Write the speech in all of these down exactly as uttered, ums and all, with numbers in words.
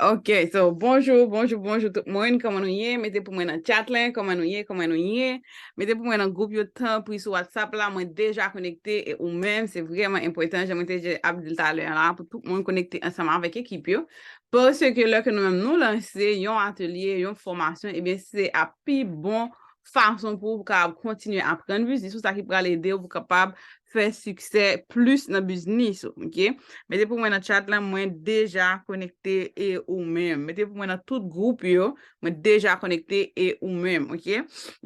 Ok, so bonjou, bonjou, bonjou tout moun. Kòman nou ye? Mete pou mwen nan chat lan, kòman nou ye, kòman nou ye. Mete pou mwen nan gwoup yo, tanpri, sou WhatsApp la. Mwen deja konekte, e ou menm, se vrèman enpòtan, jan mwen te ap di l talè a la, pou tout moun konekte ansanm avèk ekip yo. Paske lè ke nou menm nou lanse yon atelye, yon fòmasyon, ebyen, se ap pi bon fason pou ou kapab kontinye aprann biznis ou, sa ki pral ede ou pou kapab fè siksè plis nan biznis ou, ok? Mete pou mwen nan chat lan, mwen deja konekte, e ou menm. Mete pou mwen nan tout gwoup yo, mwen deja konekte, e ou menm, ok?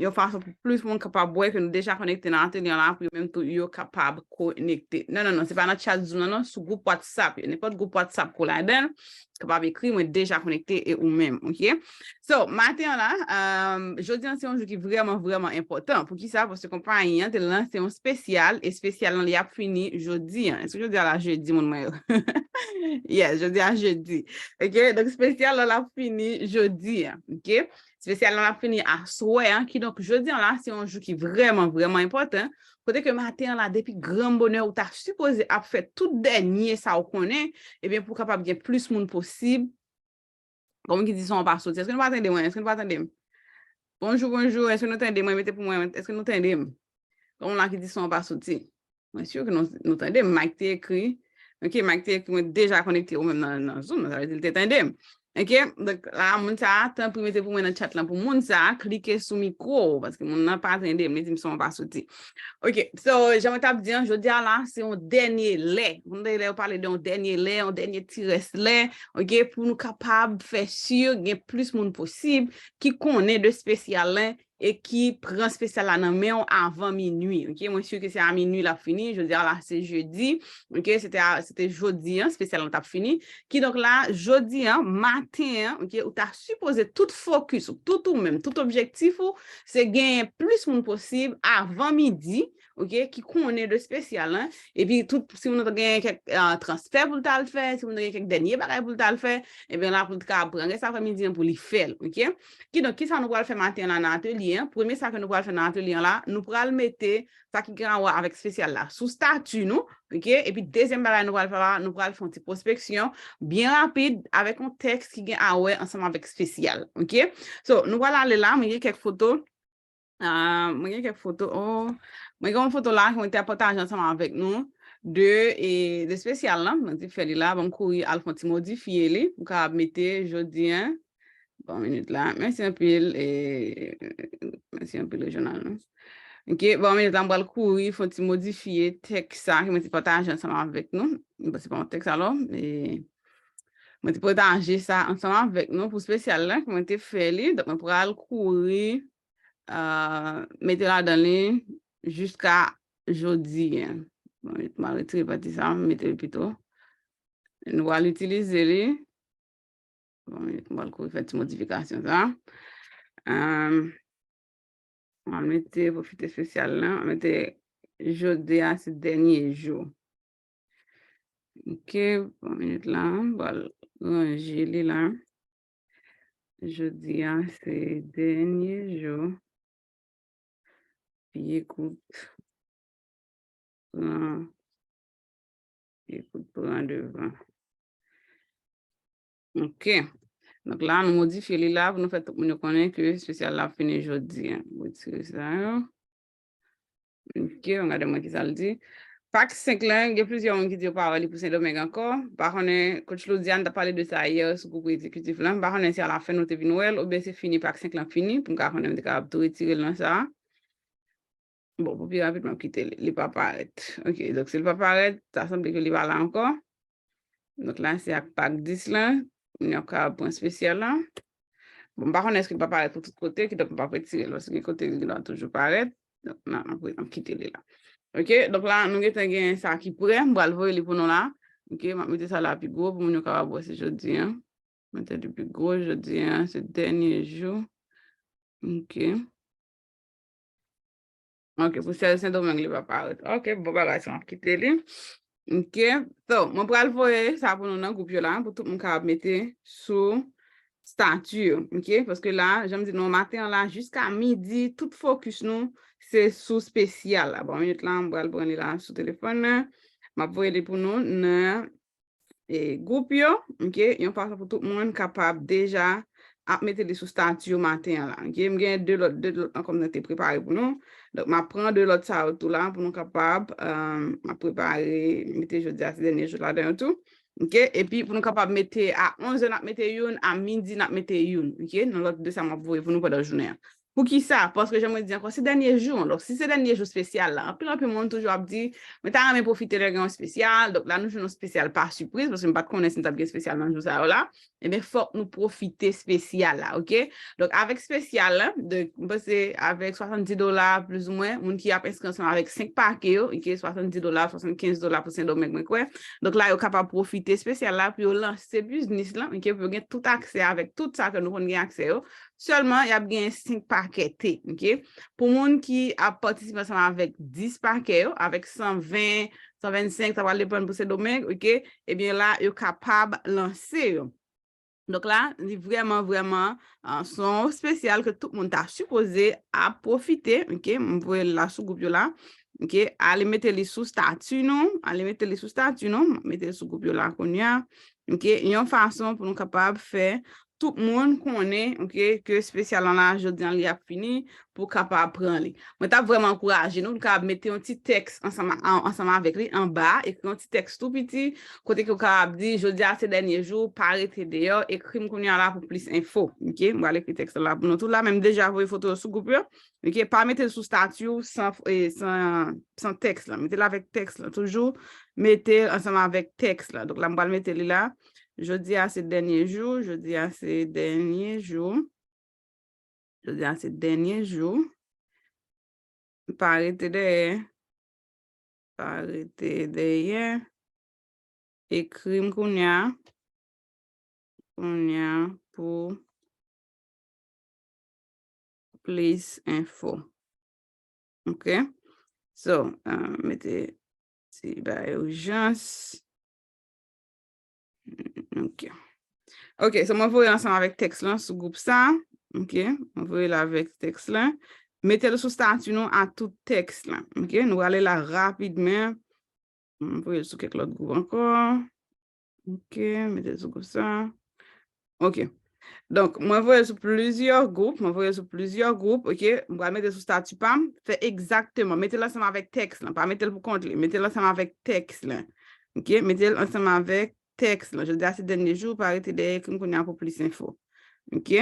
Yon fason pou plis moun kapab wè ke nou deja konekte nan atelye an la, pou yo menm tou yo kapab konekte. Non, non, non, se pa nan chat Zoom nan, non, sou gwoup WhatsApp yo. Nenpòt gwoup WhatsApp ke w ladan l, kapab ekri, mwen deja konekte, e ou menm, ok? So, maten an la, um, jodi an se yon jou ki vrèman, vrèman enpòtan. Poukisa? Paske konpayi an te lanse yon espesyal, e espesyal lan li ap fini jodi an. Èske jodi a la jedi, moun mwen yo? Yes, jodi a jedi. Ok? Donk, espesyal lan l ap fini jodi an. Ok? Espesyal lan l ap fini aswè an. Kidonk, jodi an la, se yon jou ki vrèman, vrèman enpòtan. Kote ke maten an la, depi gran bonè, ou ta sipoze ap fè tout dènye sa ou konnen, ebyen, pou kapab gen plis moun posib. Kòman ki di son an pa soti? Èske nou pa tande mwen? Èske nou pa tande m? Bonjou, bonjou. Èske nou tande mwen? Mete pou mwen. Èske nou tande m? Kòman la ki di son an pa soti? Mwen si ke nou, nou tande m. Mike te ekri. Ok, Mike te ekri, mwen deja konekte ou menm nan, nan Zoom, sa vle di l te tande m. Ok, donk la, moun sa a, tanpri mete pou mwen nan chat lan pou moun sa a, klike sou mikwo, paske moun nan pa tande m, li di m son an pa soti. Ok, so, jan mwen t ap di an, jodi a la, se yon dènye lè. Moun tande lè yo pale de yon dènye lè, yon dènye ti rès lè, ok, pou nou kapab fè si gen plis moun posib ki konnen de espesyal lan e ki pran espesyal la nan men w avan minui, ok? Mwen si ke se a minui l ap fini, jodi a la se jedi, ok? Se te a, se te jodi an, espesyal lan t ap fini. Kidonk la, jodi an, maten an, ok, ou ta sipoze tout fokis ou, tout ou menm, tout objektif ou, se genyen plis moun posib avan midi, ok, ki konnen de espesyal lan. Epi tout, si moun nan genyen kèk, ah, transfè pou l t al fè, si moun nan genyen kèk dènye bagay pou l t al fè, ebyen la pou l ka pran rès aprèmidi an pou li fè l, ok? Kidonk, kisa nou pral fè maten an la nan atelye an? Premye sa ke nou pral fè nan atelye an la, nou pral mete sa ki gen a wè avèk espesyal la sou estati nou, ok? Epi dezyèm bagay nou pral fè la, nou pral fè yon ti pwospeksyon byen rapid avèk yon tèks ki gen a wè ansanm avèk espesyal, ok? So, nou pral ale la, mwen gen kèk foto. Ah, mwen gen kèk foto. Oh, mwen gen yon foto la ke mwen te ap pataje ansanm avèk nou de, e, de espesyal lan. Mwen te fè li la, ban m kouri al fè yon ti modifye li. M kapab mete jodi an. Bon, minit la. Mèsi anpil. E, mèsi anpil, Rejonal, non. Ok, bon, minit la, m pral kouri fè yon ti modifye tèks sa ke mwen te pataje ansanm avèk nou. Bon, se pa yon tèks alò, e mwen te pataje sa ansanm avèk nou pou espesyal lan ke mwen te fè li. Donk, mwen pral kouri ah, mete ladan li jiska jodi an. Bon, m al retire pati sa, m mete li pito. Nou pral itilize li. Bon, m al kouri fè ti modifikasyon sa. Ahn, m al mete pwofite espesyal lan. M al mete jodi a se dènye jou. Ok, bon, minit la, m pral ranje li la. Jodi a se dènye jou. Pye kout pran, pye kout pran devan. Ok. Donk la, nou modifye li la pou nou fè tout moun yo konnen ke espesyal la ap fini jodi an. Retire sa yo. Ok, ann gade mwen kisa l di. Pak senk lan, gen plizyè moun ki di yo pa wè li pou Sendomeng ankò. M pa konnen, Coach Loudiane t ap pale de sa yè sou gwoup egzekitif lan. M pa konnen si alafen nou te vin wè l, oubyen se fini pak senk lan fini, pou m ka konnen m te kapab tou retire l nan sa a. Bon, pou pi rapid, m ap kite li. Li pa parèt. Ok, donk si l pa parèt, sa sanble ke li pa la ankò. Donk la, se ak pak dis lan, nou ap kapab pran espesyal la. Bon, m pa konnen èske l pa parèt pou tout kote, kidonk m p ap retire l, paske gen kote li gendwa toujou parèt. Donk, nan, n ap, n ap kite li la. Ok, donk la, nou gentan gen sa ki prè, m pral voye li pou nou la. Ok, m ap mete sa la pi gwo pou moun yo kapab wè se jodi an. Mete li pi gwo, jodi an, se dènye jou. Ok. Ok, pou sèl Sendomeng li pa parèt. Ok, bon bagay sa, m ap kite li. Ok, so, mwen pral voye sa pou nou nan gwoup yo la, pou tout moun kapab mete sou estati yo. Ok, paske la, jan m di nou, maten an la, jiska midi, tout fokis nou, se sou espesyal la. Bon, minit la, m pral pran li la sou telefòn nan. M ap voye li pou nou nan e, gwoup yo, ok, yon fason pou tout moun kapab deja ap mete li sou stati yo maten an la, ok. M gen de lòt, de lòt ankò m te prepare pou nou. Donk, m ap pran de lòt sa yo tou la pou nou kapab, um, m ap prepare, mete jodi a se dènye jou ladan yo tou. Ok, epi pou nou kapab mete a onz è, n ap mete youn, a midi, n ap mete youn. Ok, nan lòt de sa m ap voye pou nou pandan jounen an. Poukisa? Paske jan mwen di ankò, se dènye jou an. Donk, si se dènye jou espesyal la, anpil, anpil moun toujou ap di, mwen ta renmen pwofite lè gen yon espesyal. Donk, la, nou jwenn yon espesyal pa sipriz, paske m pa t konnen si n t ap gen espesyal nan jou sa yo la. Ebyen, fòk nou pwofite espesyal la, ok? Donk, avèk espesyal la, de, m panse avèk swasanndis dola, plizoumwen, moun ki ap enskri ansanm avèk senk pake yo, ok, swasanndis dola, swasannkenz dola pou Sendomeng, mwen kwè. Donk, la, yo kapab pwofite espesyal la pou yo lanse biznis lan, ok, pou yo gen tout aksè avèk tout sa ke nou konn gen aksè yo. Sèlman, y ap gen senk pake te, ok? Pou moun ki ap patisipe ansanm avèk dis pake yo, avèk san ven, san vennsenk, sa pral depann pou Sendomeng, ok? Ebyen la, yo kapab lanse yo. Donk la, li vrèman, vrèman, ah, se yon espesyal ke tout moun ta sipoze ap pwofite, ok? M voye l la sou gwoup yo la, ok? Ale mete li sou stati nou, ale mete li sou stati nou, m ap mete l sou gwoup yo la kounye a, ok? Yon fason pou nou kapab fè tout moun konnen, ok, ke espesyal lan la, jodi an li ap fini, pou w kapab pran li. Mwen t ap vrèman ankouraje nou, nou kapab mete yon ti tèks ansanm a, ansanm avèk li anba, ekri yon ti tèks tou piti, kote ke w kapab di, jodi a se dènye jou, pa rete deyò, ekri m kounye a la pou plis enfo. Ok, m pral ekri tèks la pou nou tou la, men m deja voye foto yo sou gwoup yo. Ok, pa mete l sou stati w san, eh, san, san tèks la. Mete l avèk tèks la. Toujou mete l ansanm avèk tèks la. Donk la, m pral mete li la. Jodi a se dènye jou, jodi a se dènye jou. Jodi a se dènye jou. Pa rete dèyè. Pa rete dèyè. Ekri m kounye a. Kounye a pou plis enfo. Ok? So, ah, mete ti ba ijans. Ok. Ok, so mwen voye ansanm avèk tèks lan sou gwoup sa. Ok, mwen voye l avèk tèks lan. Mete l sou stati nou a tout tèks lan. Ok, nou prale la rapidman. Mwen voye l sou kèk lòt gwoup ankò. Ok, mete l sou gwoup sa. Ok. Donk, mwen voye l sou plizyè gwoup, mwen voye l sou plizyè gwoup, ok? Mwen pral mete l sou stati pa m, fè egzakteman, mete l ansanm avèk tèks lan, pa mete l pou kont li, mete l ansanm avèk tèks lan. Ok, mete l ansanm avèk tèks lan. Jodi a se dènye jou, pa rete dèyè, ekri m kounye a pou plis enfo. Ok?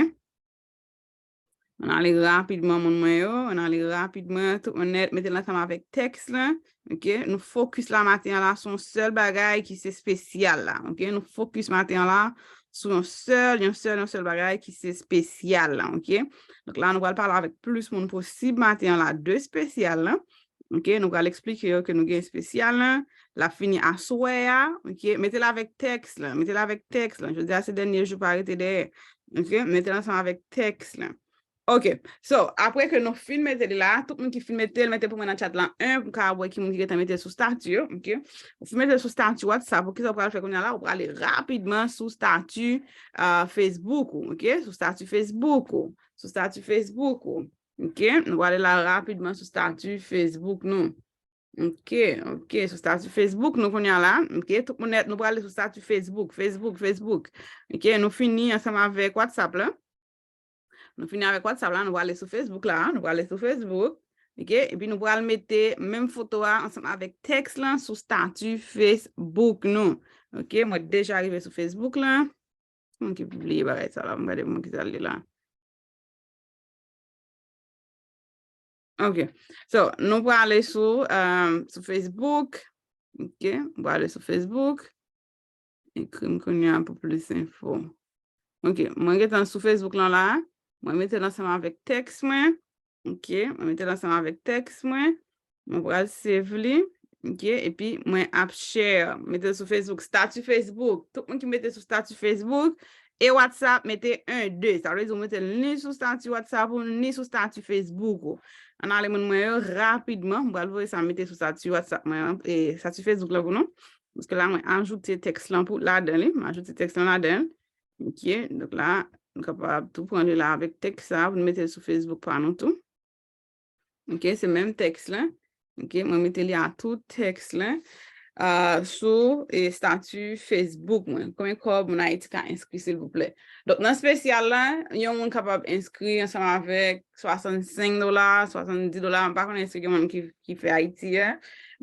Ann ale rapidman, moun mwen yo, ann ale rapidman, tout moun nèt, mete l ansanm avèk tèks lan. Ok, nou fokis la maten an la sou yon sèl bagay ki se espesyal la. Ok, nou fokis maten an la sou yon sèl, yon sèl, yon sèl bagay ki se espesyal la. Ok, donk la nou pral pale avèk plis moun posib maten an la de espesyal la. Ok, nou pral eksplike yo ke nou gen espesyal la. L ap fini aswè a. Ok, mete l avèk tèks la. Mete l avèk tèks la. Jodi a se dènye jou, pa rete dèyè. Ok, mete l ansanm avèk tèks la. Ok, so, apre ke nou fin mete li la, tout moun ki fin mete l, mete pou mwen nan chat la, en, pou m ka wè ki moun ki gentan mete l sou stati yo, ok? Ou fin mete l sou stati WhatsApp, ou kisa ou pral fè kounye a la? Ou prale rapidman sou stati, ah, Facebook ou, ok? Sou stati Facebook ou, sou stati Facebook ou, ok? Nou prale la rapidman sou stati Facebook nou. Ok, ok, sou stati Facebook nou kounye a la, ok? Tout moun nèt, nou prale sou stati Facebook, Facebook, Facebook. Ok, nou fini ansanm avèk WhatsApp la. Nou fini avèk WhatsApp la, nou prale sou Facebook la, nou prale sou Facebook. Ok, epi nou pral mete menm foto a ansanm avèk tèks lan sou stati Facebook nou. Ok, mwen deja rive sou Facebook la. Moun ki pibliye bagay sa la, m gade moun ki sa l ye la. Ok, so, nou prale sou, um, sou Facebook. Ok, nou prale sou Facebook. Ekri m kounye a pou plis enfo. Ok, mwen gentan sou Facebook lan la. Mwen mete l ansanm avèk tèks mwen. Ok, mwen mete l ansanm avèk tèks mwen. Mwen pral save li. Ok, epi mwen ap share. Mete l sou Facebook, stati Facebook. Tout moun ki mete sou stati Facebook e WhatsApp, mete en, de. Sa vle di ou mete l ni sou stati WhatsApp ou, ni sou stati Facebook ou. Ann ale moun mwen yo rapidman. Mwen pral voye sa mete sou stati WhatsApp mwen an, e stati Facebook lan pou nou. Paske la, mwen ajoute tèks lan pou ladan li. Mwen ajoute tèks lan ladan. Ok, donk la, nou kapab tou pran li la avèk tèks sa, pou nou mete l sou Facebook pa nou tou. Ok, se menm tèks lan. Ok, mwen mete li a tou tèks lan. ah, sou, eh, estati Facebook mwen. Konbyen kòb moun Ayiti ka enskri, silvouplè? Donk, nan espesyal la, yon moun kapab enskri ansanm avèk swasannsenk dola, swasanndis dola, m pa konnen si gen moun ki, ki fè Ayiti a,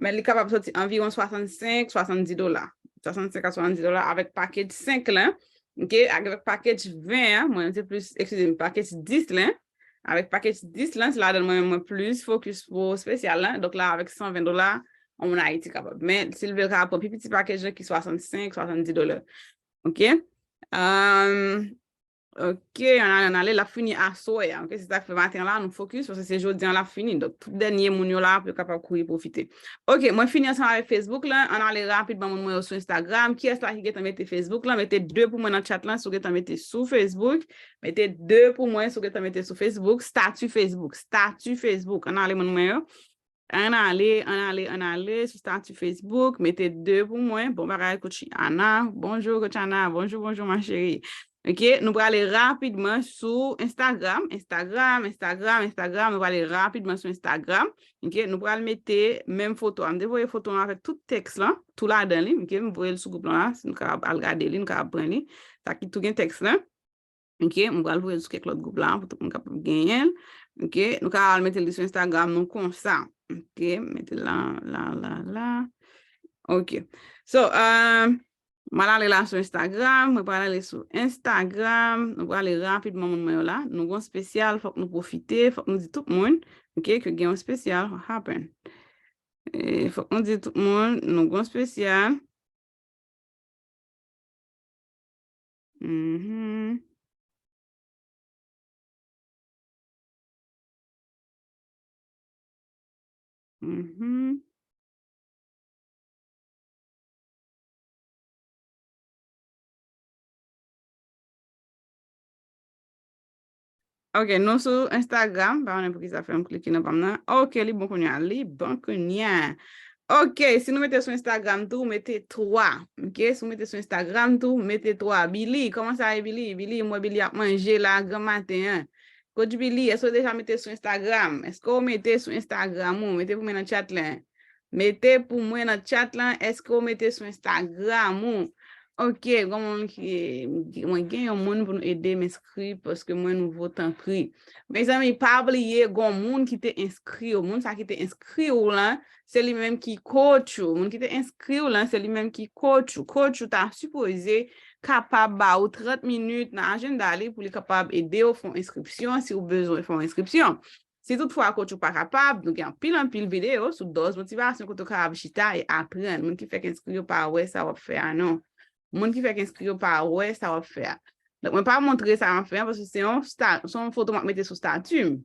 men li kapab soti anviwon swasannsenk, swasanndis dola. Swasannsenk a swasannndis dola avèk pakèj senk lan, oke, avèk pakèj ven an, mwen se plis, eskize m, pakèj dis lan, avèk pakèj dis lan, se ladan mwen, mwen plis fokis pou espesyal lan. Donk la, avèk san ven dola, yon moun Ayiti kapab. Men, si l vle, l ka pran pi piti pakèj lan ki swasannsenk, swasannndis dola. Oke? Ahn, oke, ann ale, ann ale, l ap fini aswè a. Oke, se sa k fè maten la, nou fokis, paske se jodi an l ap fini. Donk, tout dènye moun yo la, pou yo kapab kouri pwofite. Oke, mwen fini ansanm avèk Facebook lan. Ann ale rapidman, moun mwen yo sou Instagram. Kiyès la ki gentan mete Facebook lan? Mete de pou mwen nan chat lan, si w gentan mete sou Facebook. Mete de pou mwen, si w gentan mete sou Facebook. Stati Facebook, stati Facebook. Ann ale, moun mwen yo. Ann ale, ann ale, ann ale sou stati Facebook. Mete de pou mwen. Bon bagay, Coach Ana. Bonjou, Coach Ana. Bonjou, bonjou, ma chérie. Oke, nou prale rapidman sou Instagram. Instagram, Instagram, Instagram. Nou prale rapidman sou Instagram. Oke, nou pral mete menm foto a. M te voye foto an avèk tout tèks lan, tou ladan li. Oke, m voye l sou gwoup lan la. Si nou kapab al gade li, nou kapab pran li. Sa ki tou gen tèks lan. Oke, m pral voye l sou kèk lòt gwoup la pou tout moun kapab genyen l. Oke, nou ka al mete li sou Instagram nou konsa. Oke, mete l la, la, la, la. Oke. So, euh, m al ale la sou Instagram, mwen pral ale sou Instagram, nou pral ale rapidman moun mwen yo la. Nou gon espesyal, fòk nou pwofite, fòk nou di tout moun, oke, ke gen yon espesyal, what happen? E, fòk nou di tout moun, nou gon espesyal. Mhm. Mhm. Ok, nou sou Instagram. Pa konnen poukisa fè m klike nan pa m nan. Ok, li bon kounye a. Li bon kounye a. Ok, si nou mete sou Instagram tou, mete twa. Ok, si nou mete sou Instagram tou, mete twa. Billy, kòman sa ye, Billy? Billy, m wè Billy ap manje la, granmaten an. Coach Billy, èske w deja mete sou Instagram? Èske w mete sou Instagram ou? Mete pou mwen nan chat lan. Mete pou mwen nan chat lan, èske w mete sou Instagram ou? Ok, gon moun ki, mwen gen yon moun pou nou ede m enskri paske mwen nouvo, tanpri. Mezanmi, pa bliye, gon moun ki te enskri w. Moun sa ki te enskri w lan, se li menm ki coach ou. Moun ki te enskri w lan, se li menm ki coach ou. Coach ou ta sipoze kapab ba ou trant minit nan ajanda li pou li kapab ede w fè yon enskripsyon si w bezwen fè yon enskripsyon. Si toutfwa coach ou pa kapab, nou gen anpil, anpil videyo sou dòz motivasyon kote w kapab chita e aprann. Moun ki fèk enskri yo pa wè sa w ap fè a non. Moun ki fèk enskri yo pa wè sa w ap fè a. Donk, mwen pa montre sa m ap fè a paske se yon sta-, se yon foto m ap mete sou stati m.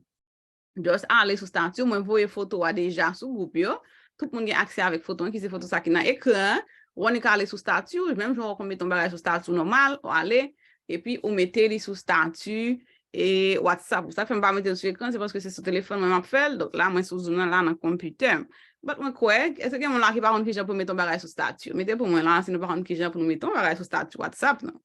Just ale sou stati w, mwen voye foto a deja sou gwoup yo. Tout moun gen aksè avèk foto an, ki se foto sa ki nan ekran an. Ou annik ale sou stati w, menm jan w konn mete yon bagay sou stati w nòmal, ou ale, epi ou mete li sou stati e WhatsApp ou. Sa k fè m pa mete l sou ekran, se paske se sou telefòn mwen m ap fè l. Donk la, mwen sou Zoom nan la nan konpitè m. But mwen kwè, èske gen moun la ki pa konn kijan pou mete yon bagay sou stati? Mete pou mwen la, si nou pa konn kijan pou nou mete yon bagay sou stati WhatsApp nan.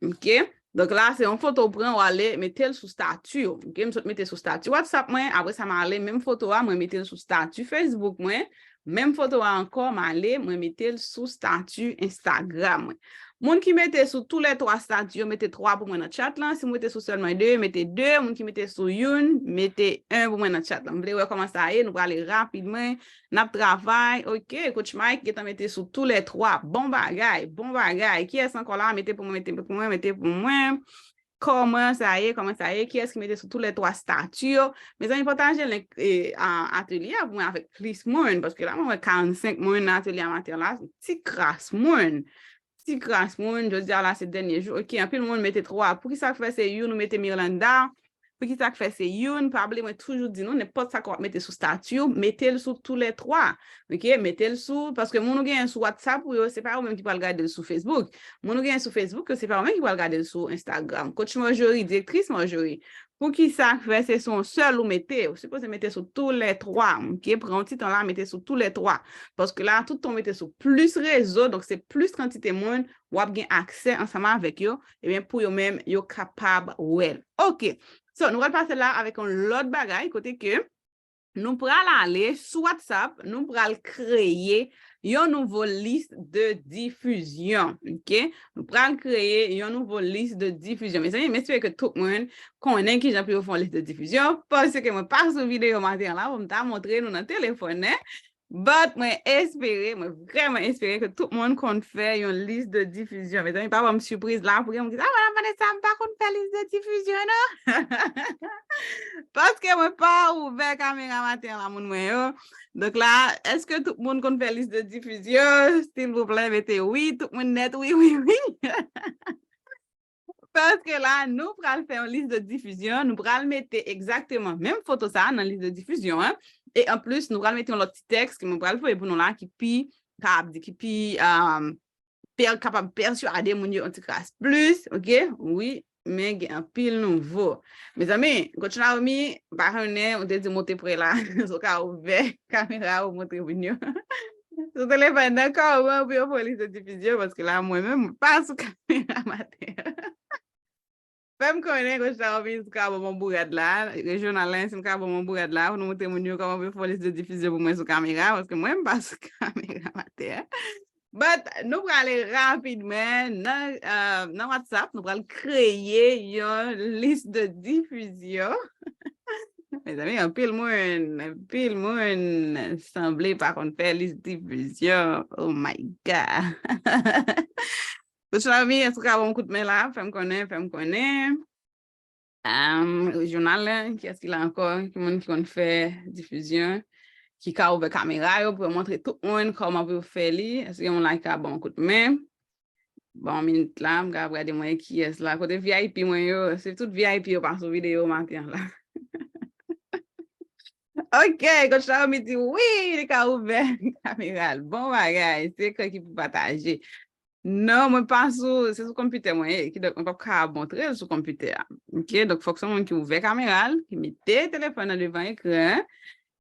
Ok? Donk la, se yon foto w pran, w ale mete l sou stati w. Ok? M sot mete sou stati WhatsApp mwen, apre sa, m ale menm foto a, mwen mete l sou stati Facebook mwen. Menm foto a ankò, m ale, mwen mete l sou stati Instagram mwen. Moun ki mete sou tou lè twa stati yo, mete twa pou mwen nan chat lan. Si w mete sou sèlman de, mete de. Moun ki mete sou youn, mete en pou mwen nan chat lan. M vle wè kòman sa ye, nou prale rapidman. N ap travay. Ok, Coach Mike gentan mete sou tou lè twa. Bon bagay, bon bagay. Kiyès ankò la? Mete pou mwen, mete pou mwen, mete pou mwen. Kòman sa ye? Kòman sa ye? Kiyès ki mete sou tou lè twa stati yo? Mezanmi, pataje link, eh, a, atelye a pou mwen avèk plis moun, paske la mwen wè karannsenk moun nan atelye a maten la, ti kras moun. Ti kras moun, jodi a la se dènye jou. Ok, anpil moun mete twa. Poukisa k fè se youn ou mete Mirlanda? Poukisa k fè se youn? Pa bliye mwen toujou di nou, nenpòt sa ke w ap mete sou stati w, mete l sou tou lè twa. Ok, mete l sou, paske moun ou genyen sou WhatsApp ou yo, se pa yo menm ki pral gade l sou Facebook. Moun ou genyen sou Facebook yo, se pa yo menm ki pral gade l sou Instagram. Coach Marjorie, direktris Marjorie, poukisa k fè se sou yon sèl ou mete? Ou sipoze mete sou tou lè twa. Ok, pran yon ti tan la, mete sou tou lè twa. Paske la, tout tan w mete sou plis rezo, donk se plis kantite moun w ap gen aksè ansanm avèk yo, ebyen, pou yo menm, yo kapab wè l. Ok. So, nou pral pase la avèk yon lòt bagay, kote ke nou pral ale sou WhatsApp, nou pral kreye yon nouvo lis de difizyon, ok? Nou pral kreye yon nouvo lis de difizyon. Mezanmi, m espere ke tout moun konnen kijan pou yo fè yon lis de difizyon, paske mwen pa sou videyo maten an la pou m ta montre nou nan telefòn, hein? But mwen espere, mwen vrèman espere ke tout moun konn fè yon lis de difizyon. Mezanmi, pa ban m sipriz la pou gen moun ki di, "Ah, Madam Vanessa, m pa konn fè lis de difizyon, non." Paske mwen pa ouvè kamera maten an la, moun mwen yo. Donk la, èske tout moun konn fè lis de difizyon? Silvouplè, mete wi, tout moun nèt, wi, wi, wi. Paske la, nou pral fè yon lis de difizyon, nou pral mete egzakteman menm foto sa a nan lis de difizyon an. E anplis, nou pral mete yon lòt ti tèks ke mwen pral voye pou nou la, ki pi, ka ap di, ki pi, um, pè, kapab pèswade moun yo yon ti kras plis, ok? Wi, men gen anpil nouvo. Mezanmi, Coach Naomi, m pa konnen, ou te di m ou te prè la, si w ka ouvè kamera ou montre moun yo. Sou telefòn nan, kòman pou yo fè yon lis de difizyon, paske la, mwen menm, mwen pa sou kamera maten an. Fè m konnen, Coach Naomi, si w ka ban m yon bourad la, rejyonal la, si w ka ban m yon bourad la, pou nou montre moun yo kòman pou yo fè yon lis de difizyon pou mwen sou kamera, paske mwen, m pa sou kamera maten an. But, nou prale rapidman nan, euh, nan WhatsApp, nou pral kreye yon lis de difizyon. Mezanmi, anpil moun, anpil moun sanble pa konn fè lis difizyon. Oh my God. Coach Naomi, èske w ka ban m kout men la? Fè m konnen, fè m konnen. Um, rejyonal la, kiyès ki la ankò? Ki moun ki konn fè difizyon? Ki ka ouvè kamera yo pou yo montre tout moun kòman pou yo fè li? Èske gen moun la ki ka ban m kout men? Ban m minit la, m ka ap gade mwen kiyès la. Kote V I P mwen yo? Se tout V I P yo pa sou videyo maten an la. Ok, Coach Naomi di wi, li ka ouvè kamera l. Bon bagay, sekrè ki pou pataje. Non, mwen pa sou, se sou konpitè mwen ye, kidonk mwen p ap ka montre l sou konpitè a. Ok, donk fòk se yon moun ki ouvè kamera l, ki mete telefòn nan devan ekran,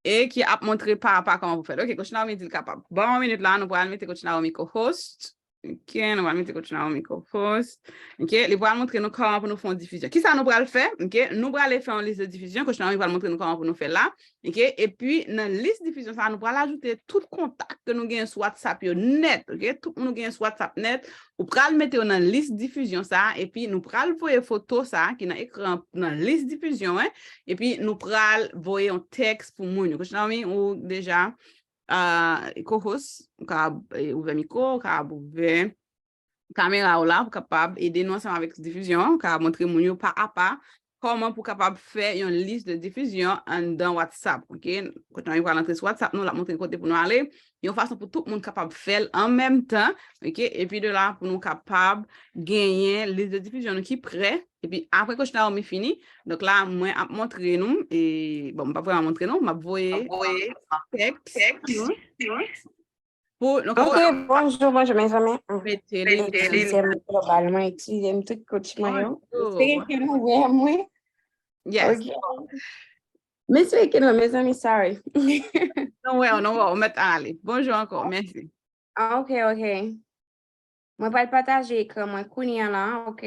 e ki ap montre pa a pa kòman pou fè l. Ok, Coach Naomi di l kapab. Bon, yon minit la, nou pral mete Coach Naomi co-host. Ok, nou pral mete Coach Naomi co-host. Ok, li pral montre nou kòman pou nou fè yon difizyon. Kisa nou pral fè? Ok, nou prale fè yon lis de difizyon. Coach Naomi pral montre nou kòman pou nou fè la. Ok, epi nan lis difizyon sa, nou pral ajoute tout kontak ke nou genyen sou WhatsApp yo nèt. Ok, tout moun nou genyen sou WhatsApp nèt, ou pral mete yo nan lis difizyon sa, epi nou pral voye foto sa ki nan ekran nan lis difizyon an, epi nou pral voye yon tèks pou moun yo. Coach Naomi, ou deja, euh, co-host, ou ka, eh, ouvè mikwo, ou ka ouvè kamera w la pou kapab ede nou ansanm avèk difizyon an, ka montre moun yo pa apa kòman pou kapab fè yon lis de difizyon anndan WhatsApp, ok? Kote nou pral antre sou WhatsApp nou, l ap montre kote pou nou ale, yon fason pou tout moun kapab fè l an menm tan, ok? Epi de la pou nou kapab genyen lis de difizyon nou ki prè, epi apre Coach Naomi fini, donk la mwen ap montre nou, e bon, m p ap vrèman montre nou, m ap voye tèks nou. Pou nou kapab, ok, bonjou, bonjou, mezanmi. Mete li. Eskize m global, mwen eskize m tout Coach mwen yo. Bonjou. Espere ke nou wè mwen. Yes. Ok. M espere ke nou, mezanmi, sorry. Nou wè w, nou wè w, mèt ale. Bonjou ankò, mèsi. Ah, ok, ok. Mwen pral pataje ekran mwen kounye a la, ok?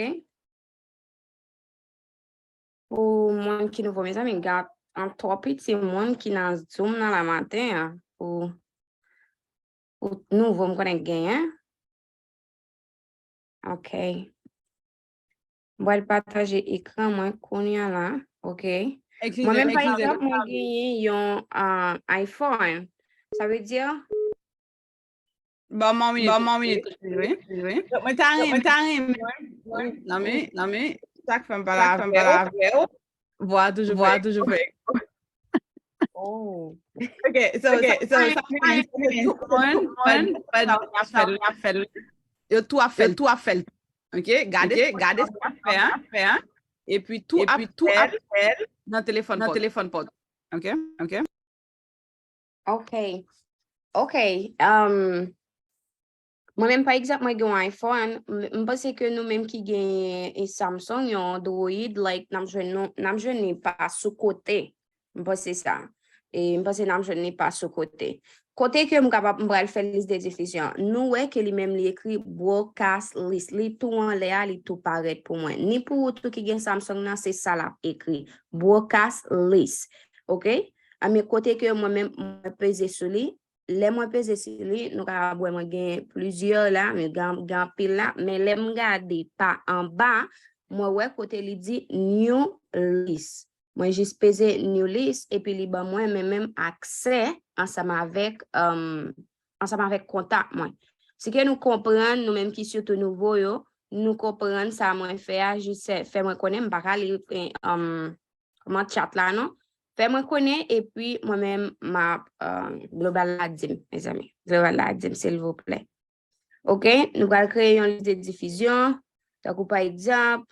Pou moun ki nouvo, mezanmi, gen an twò piti moun ki nan Zoom nan la maten an. Pou, pou nouvo, m konnen genyen. Ok. M pral pataje ekran mwen kounye a la, ok? Mwen menm, pa egzanp, mwen genyen yon, ah, iPhone. Sa vle di, ban m yon minit, ban m yon minit, wi, wi. Mwen ta renmen, mwen ta renmen, non, men, non, men, sa k fè m pale avè w. Vwa toujou, vwa toujou fè. Oh. Ok, so, ok, so, sa vle di ke tout moun, tout moun, tout moun ap fè l. Yo tou ap fè l, tou ap fè l. Ok, gade, gade sa ap fè a, fè a. Epi tou ap, tou ap fè l nan telefòn, nan telefòn pòt. Ok, ok. Ok. Ok. Um, mwen menm, pa egzanp, mwen gen yon iPhone, m, m panse ke nou menm ki gen, e, Samsung, yon Android, like, n ap jwenn nou, n ap jwenn li pa sou kote. M panse sa. E m panse n ap jwenn li pa sou kote. Kote ke m kapab, m pral fè lis de difizyon. Nou wè ke li menm li ekri broadcast list. Li tou anlè a, li tou parèt pou mwen. Ni pou ou tou ki gen Samsung nan, se sa l ap ekri. Broadcast list. Ok? A, men kote ke mwen menm, mwen peze sou li, lè mwen peze sou li, nou kapab wè mwen gen plizyè la, men gen, gen anpil la, men lè m gade pa anba, mwen wè kote li di new list. Mwen jis peze new list, epi li ban mwen men menm aksè ansanm avèk, um, ansanm avèk kontak mwen. Si ke nou konprann, nou menm ki sitou nouvo yo, nou konprann sa mwen fè a, jis fè, fè mwen konnen, m pa ka li, eh, um, kòman chat la non. Fè mwen konnen, epi mwen menm m ap, uh, global la di m, mezanmi. Global la di m, silvouplè. Ok, nou pral kreye yon lis de difizyon, tankou pa egzanp,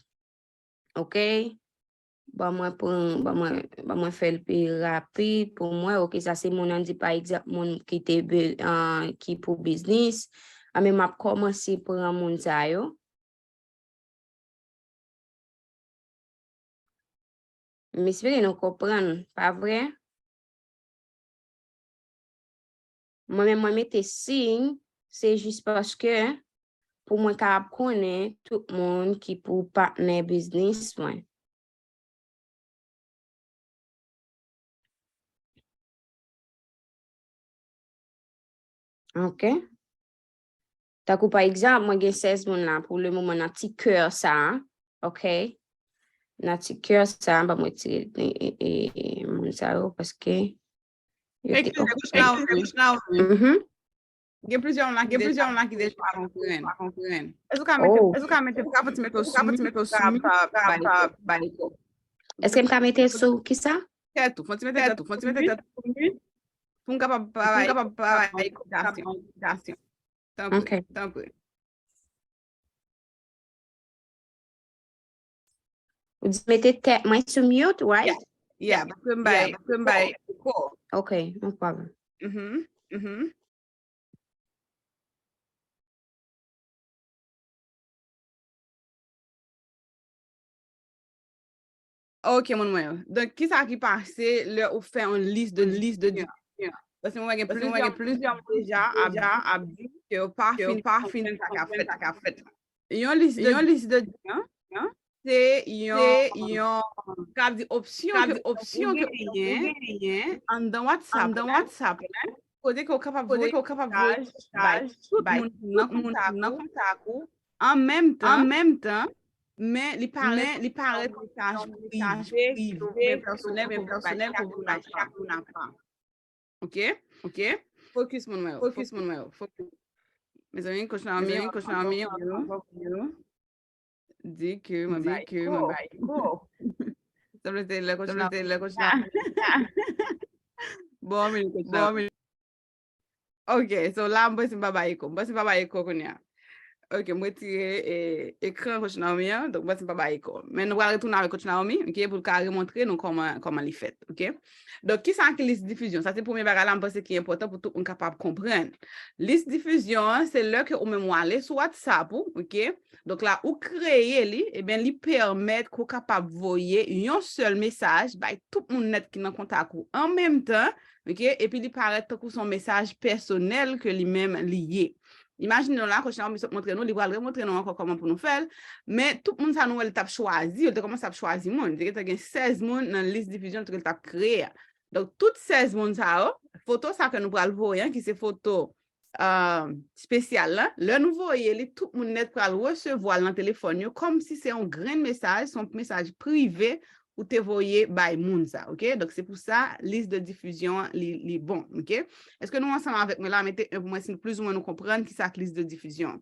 ok, ban mwen pran, ban mwen, ban mwen fè l pi rapid pou mwen. Ok, sa se moun an di, pa egzanp, moun ki te be-, an, ki pou biznis. An, men m ap kòmanse pran moun sa yo. M espere nou konprann, pa vre? Mwen menm, mwen mete siy, se jis paske pou mwen kapab konnen tout moun ki pou patnè biznis mwen. Ok. Tankou pa egzanp, mwen gen sèz moun la pou le moman nan ti kè sa a. Ok. Nan ti kè sa a, ban mwen retire, e, e, e, moun sa yo, paske yo te, eskize, ok. Kouch la ouvri. Mhm. Gen plizyè moun la ki deja konprann. Èske w ka mete, oh, èske w ka mete, ou ka fè ti mete w sou mute, pa, pa, pa, pa eko. Èske m ka mete sou kisa? Tèt ou, fè ti mete tèt ou, fè ti mete tèt ou sou mute. Pou m kapab pa bay, pou m kapab pa bay eko. Tanpri, ok. Tanpri. Ou di mete tèt mwen sou mute, right? Yeah, yeah, paske m bay, paske m bay eko. Ok, no problem. Mhm, mhm. Ok, moun mwen yo. Donk, kisa ki pase lè ou fè yon lis de, lis de difizyon? Paske mwen gen plizyè, plizyè moun deja ap, ap di ke yo pa fin, pa fin sa k ap fèt, sa k ap fèt la. Yon lis de, yon lis de difizyon, se yon, yon, ka di opsyon, ka di opsyon ke ou genyen anndan WhatsApp, anndan WhatsApp la, kote ke ou kapab voye, kote ke ou kapab voye mesaj bay tout moun ki nan kontak ou, an menm tan, an menm tan, men li parèt, men li parèt mesaj prive, ki ouvè pèsonèl, ke ou bay chak moun apa. Ok? Ok? Focus, moun mwen yo. Focus, moun mwen yo. Focus. Mezanmi, coach Naomi, mezanmi, coach Naomi, di ke mwen bay eko. Sanble se lè coach Naomi. Bon, men coach Naomi. Ok, so la, m panse m pa bay eko. M panse m pa bay eko kounye a. Ok, m retire, e, ekran coach Naomi an, donk m panse m pa bay eko. Men nou pral retounen avèk coach Naomi, ok, pou l ka remontre nou kòman, kòman li fèt, ok? Donk, kisa ki lis difizyon? Sa se premye bagay la, m panse ki enpòtan pou tout moun kapab konprann. Lis difizyon an, se lè ke ou menm w ale sou WhatsApp ou, ok? Donk la, ou kreye li, ebyen, li pèmèt ke w kapab voye yon sèl mesaj bay tout moun nèt ki nan kontak ou an menm tan, ok? Epi li parèt tankou se yon mesaj pèsonèl ke li menm li ye. Imajine w la, coach Naomi sot montre nou, li pral remontre nou ankò kòman pou nou fè l. Men tout moun sa nou wè li t ap chwazi yo, li te kòmanse ap chwazi moun. Li te gentan gen sèz moun nan lis difizyon li te gentan ap kreye a. Donk, tout sèz moun sa yo, foto sa ke nou pral voye an, ki se foto, euh, espesyal la, lè nou voye li, tout moun nèt pral resevwa l nan telefòn yo, kòmsi se yon grenn mesaj, se yon mesaj prive ou te voye bay moun sa, ok? Donk, se pou sa, lis de difizyon an, li, li bon, ok? Èske nou ansanm avèk mwen la? Mete en pou mwen si plizoumwen nou konprann kisa k lis de difizyon.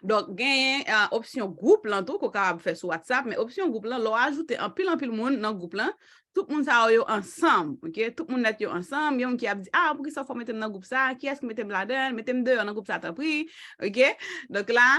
Donk, genyen, ah, opsyon gwoup lan tou, ke w kapab fè sou WhatsApp, men opsyon gwoup lan, lè w ajoute anpil, anpil moun nan gwoup lan, tout moun sa yo, yo ansanm, ok? Tout moun nèt yo ansanm, gen moun ki ap di, ah, poukisa w fè w mete m nan gwoup sa? Kiyès ki mete m ladan l? Mete m deyò nan gwoup sa, tanpri, ok? Donk la,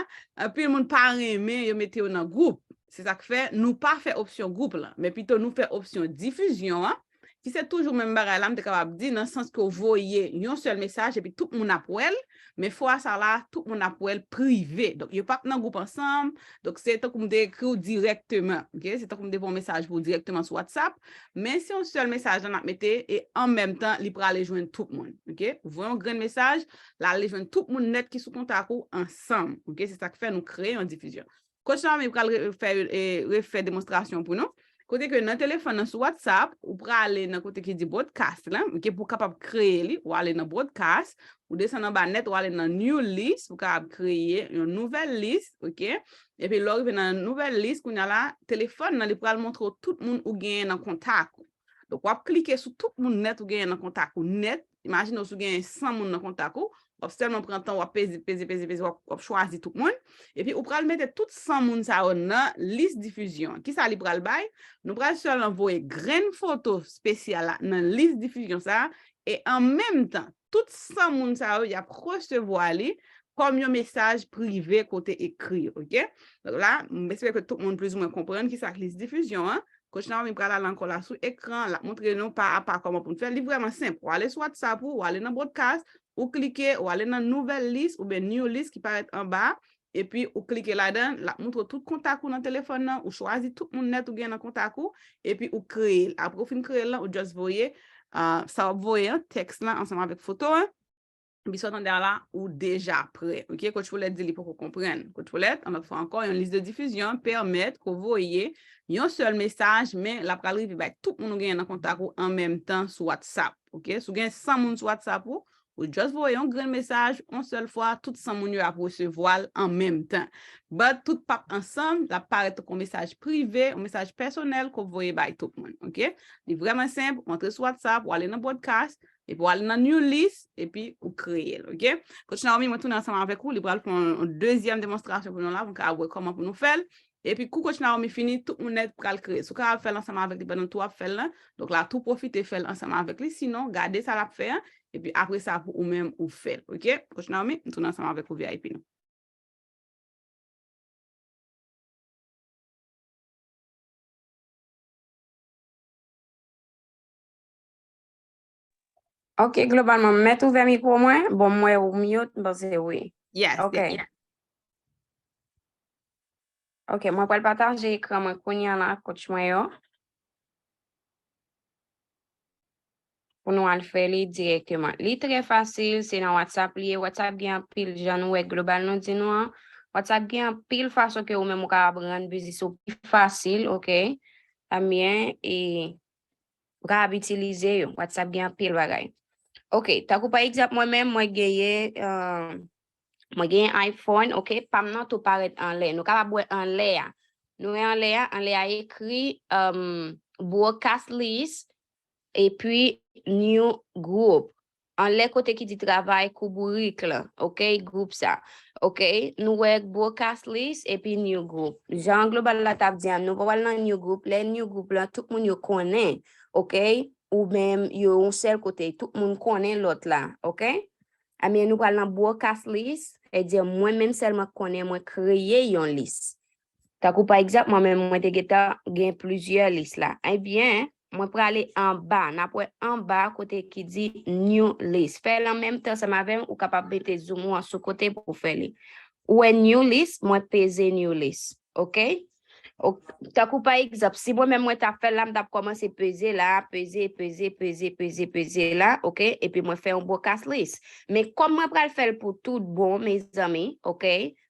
anpil moun pa renmen yo mete yo nan gwoup. Se sa k fè nou pa fè opsyon gwoup lan, men pito nou fè opsyon difizyon an, ki se toujou menm bagay la, m te kapab di, nan sans ke w voye yon sèl mesaj epi tout moun ap wè l, men fwa sa la, tout moun ap wè l prive. Donk, yo p ap nan gwoup ansanm, donk se tankou m te ekri w dirèkteman, ok? Se tankou m te voye yon mesaj pou w dirèkteman sou WhatsApp, men se yon sèl mesaj la n ap mete, e an menm tan, li prale jwenn tout moun, ok? Ou voye yon grenn mesaj, l ale jwenn tout moun nèt ki sou kontak ou ansanm, ok? Se sa k fè nou kreye yon difizyon. Coach Naomi pral re-, fè, e, refè demonstrasyon pou nou. Kote ke nan telefòn nan sou WhatsApp, ou prale nan kote ki di broadcast la, ok, pou w kapab kreye li, ou ale nan broadcast, ou desann anba nèt, ou ale nan new list, ou kapab kreye yon nouvèl list, ok? Epi lè w rive nan nouvèl list, kounye a la, telefòn nan li pral montre w tout moun ou genyen nan kontak ou. Donk, w ap klike sou tout moun nèt ou genyen nan kontak ou nèt. Imajine w si w genyen san moun nan kontak ou, w ap sèlman pran tan, w ap peze, peze, peze, peze, w ap, w ap chwazi tout moun. Epi ou pral mete tout san moun sa yo nan lis difizyon. Kisa li pral bay? Nou pral sèlman voye grenn foto espesyal la nan lis difizyon sa a, e an menm tan, tout san moun sa yo, y ap resevwa li kòm yon mesaj prive kote ekri, ok? Donk la, m espere ke tout moun plizoumwen konprann kisa k lis difizyon an. Coach Naomi pral al ankò la sou ekran, l ap montre nou pa apa kòman pou n fè. Li vrèman senp. Ou ale sou WhatsApp ou, ou ale nan broadcast, ou klike, ou ale nan nouvèl lis oubyen new list ki parèt anba, epi ou klike ladan, l ap montre w tout kontak ou nan telefòn nan, ou chwazi tout moun nèt ou gen nan kontak ou, epi ou kreye l. Apre w fin kreye l lan, ou just voye, ah, sa w ap voye an, tèks lan ansanm avèk foto an. Epi sa w tande a la, ou deja prè. Ok, Coach Paulette di li poko konprann. Coach Paulette, yon lòt fwa ankò, yon lis de difizyon pèmèt ke w voye yon sèl mesaj, men l ap pral rive bay tout moun ou genyen nan kontak ou an menm tan sou WhatsApp. Ok, si w gen san moun sou WhatsApp ou, ou just voye yon grenn mesaj, yon sèl fwa, tout san moun yo ap resevwa l an menm tan. But tout p ap ansanm, l ap parèt tankou yon mesaj prive, yon mesaj pèsonèl ke w voye bay tout moun. Ok, li vrèman senp, ou antre sou WhatsApp, ou ale nan broadcast, epi w al nan new list, epi ou kreye l, ok? Coach Naomi, mwen tounen ansanm avèk ou, li pral fè yon, yon dezyèm demonstrasyon pou nou la, pou nou ka wè kòman pou nou fè l. Epi kou Coach Naomi fini, tout moun nèt pral kreye. Si w kapab fè l ansanm avèk li pandan tou w ap fè l lan, donk la tou pwofite fè l ansanm avèk li, sinon gade sa l ap fè an, epi apre sa pou ou menm ou fè l, ok? Coach Naomi, m tounen ansanm avèk ou V I P nou. Ok, globalman, m mèt ouvè mikwo mwen? Bon, m wè ou mute, m panse wi. Yes, ok. Yes. Ok, mwen pral pataje ekran mwen kounye a la, coach mwen yo. Pou nou al fè li dirèkteman. Li trè fasil, se nan WhatsApp li ye. WhatsApp gen anpil, jan nou wè global nou di nou an. WhatsApp gen anpil fason ke ou menm ou kapab rann biznis ou pi fasil, ok? Ebyen, e, ou kapab itilize yo. WhatsApp gen anpil bagay. Ok, tankou pa egzanp, mwen menm, mwen genyen, euh, mwen genyen iPhone, ok, pa m nan tou parèt anlè. Nou kapab wè anlè a. Nou wè anlè a, anlè a ekri, um, broadcast list, epi new group. Anlè kote ki di travay kou bourik lan, ok, group sa. Ok, nou wè broadcast list epi new group. Jan global la t ap di a, nou pral nan new group. Lè new group lan, tout moun yo konnen, ok, ou menm yo yon sèl kote, tout moun konnen lòt la, ok? Ebyen, nou pral nan broadcast list, sètadi mwen menm sèlman k konnen mwen kreye yon lis. Tankou pa egzanp, mwen menm mwen te gentan gen plizyè lis la. Ebyen, mwen prale anba, n ap wè anba kote ki di new list. Fè l an menm tan ansanm avè m, ou kapab mete zoom ou an sou kote pou w fè li. Ou wè new list, mwen peze new list. Ok? Ok, tankou pa egzanp, si mwen menm mwen t ap fè l la, m t ap kòmanse peze la, peze, peze, peze, peze, peze la, ok? Epi mwen fè yon broadcast list. Men kòm mwen pral fè l pou tout bon, mezanmi, ok?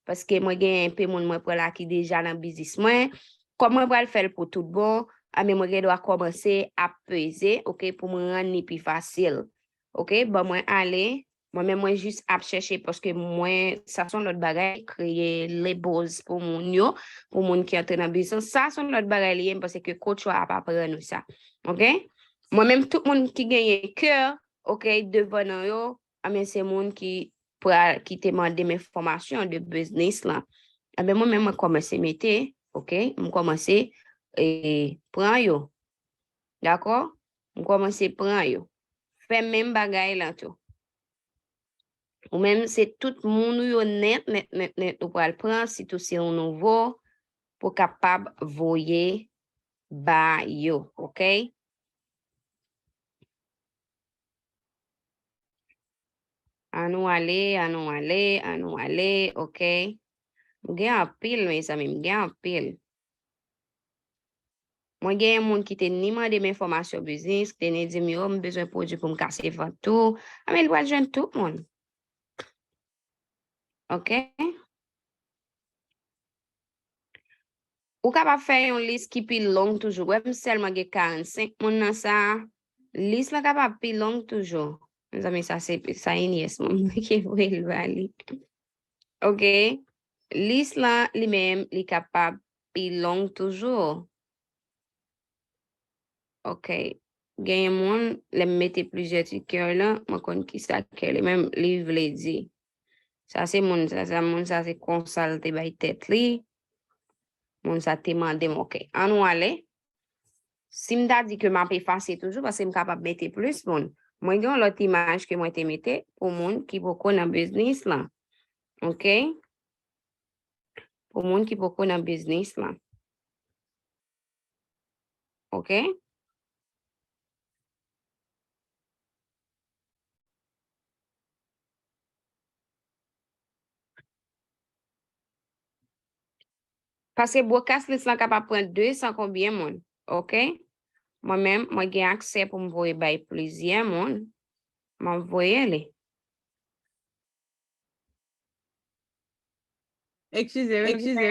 Paske mwen gen enpe moun mwen pran la ki deja nan biznis mwen. Kòm mwen pral fè l pou tout bon, a men mwen gen dwa kòmanse ap peze, ok, pou mwen rann li pi fasil. Ok, ban mwen ale. Mwen menm mwen jis ap chèche paske mwen, sa se yon lòt bagay, kreye labels pou moun yo, pou moun ki antre nan biznis. Sa se yon lòt bagay li ye, m panse ke coach yo ap aprann nou sa. Ok? Mwen menm tout moun ki genyen kè, ok, devan non yo, a men se moun ki pral, ki te mande m enfòmasyon de biznis lan. Ebyen, mwen menm, mwen kòmanse mete, ok, m kòmanse, e, pran yo. Dakò? M kòmanse pran yo. Fè menm bagay lan tou. Ou menm, se tout moun ou yo nèt, nèt, nèt, nèt, ou pral pran, sitou se yon nouvo, pou kapab voye ba yo, ok? Ann nou ale, ann nou ale, ann nou ale, ok. M gen anpil, mezanmi, m gen anpil. Mwen gen moun ki te ni mande m enfòmasyon biznis, ki te ni di m, yo, m bezwen pwodui pou m kase vant tou. A men, li pral jwenn tout moun. Ok? Ou kapab fè yon lis ki pi long toujou. Wè, m sèlman gen karannsenk moun nan sa. Lis lan kapab pi long toujou. Mezanmi, sa se, sa Inies moun mwen ki voye l ba li. Ok. Lis lan li menm, li kapab pi long toujou. Ok. Genyen moun, lè m mete plizyè ti kè lan, mwen konn kisa kè li menm li vle di. Sa se moun sa, sa moun sa se konsa l te bay tèt li. Moun sa te mande m, ok. Ann nou ale. Si m ta di ke m ap efase toujou, paske m kapab mete plis moun. Mwen gen yon lòt imaj ke mwen te mete pou moun ki poko nan biznis lan. Ok? Pou moun ki poko nan biznis lan. Ok? Paske broadcast list lan kapab pran de san konbyen moun, ok? Mwen menm, mwen gen aksè pou m voye bay plizyè moun. M ap voye li. Eskize, eskize,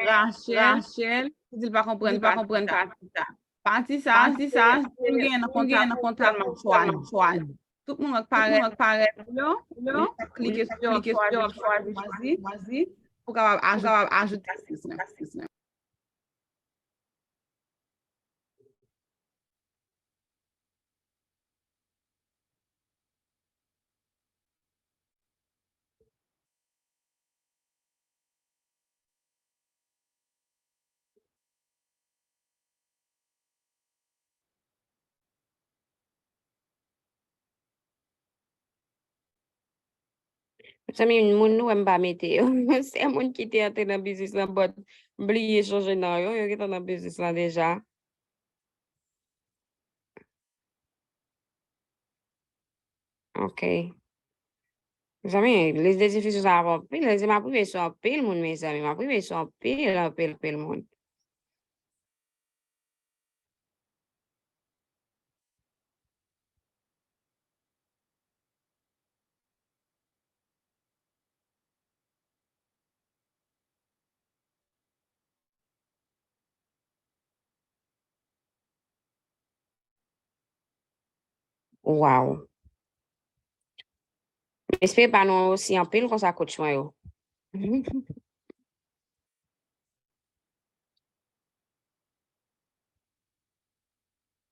Rachel, Rachel, ki di l pa konprann pati sa. Pati sa, pati sa, si w gen nan konta, nan konta, m ap chwazi. Tout moun k parèt, tout moun k parèt yo, yo, klike sou yo, klike sou yo, chwazi, chwazi, pou kapab ajoute, ajoute list lan. Mezanmi, moun nou wè m pa mete yo. Se moun ki te antre nan biznis lan, but m bliye chanje non yo. Yo gentan nan biznis lan deja. Ok. Mezanmi, lis de difizyon sa ap anpil. Mezanmi, m ap rive sou anpil moun, mezanmi. M ap rive sou anpil, anpil, anpil moun. Wow. M espere pa nou osi anpil konsa, coach mwen yo.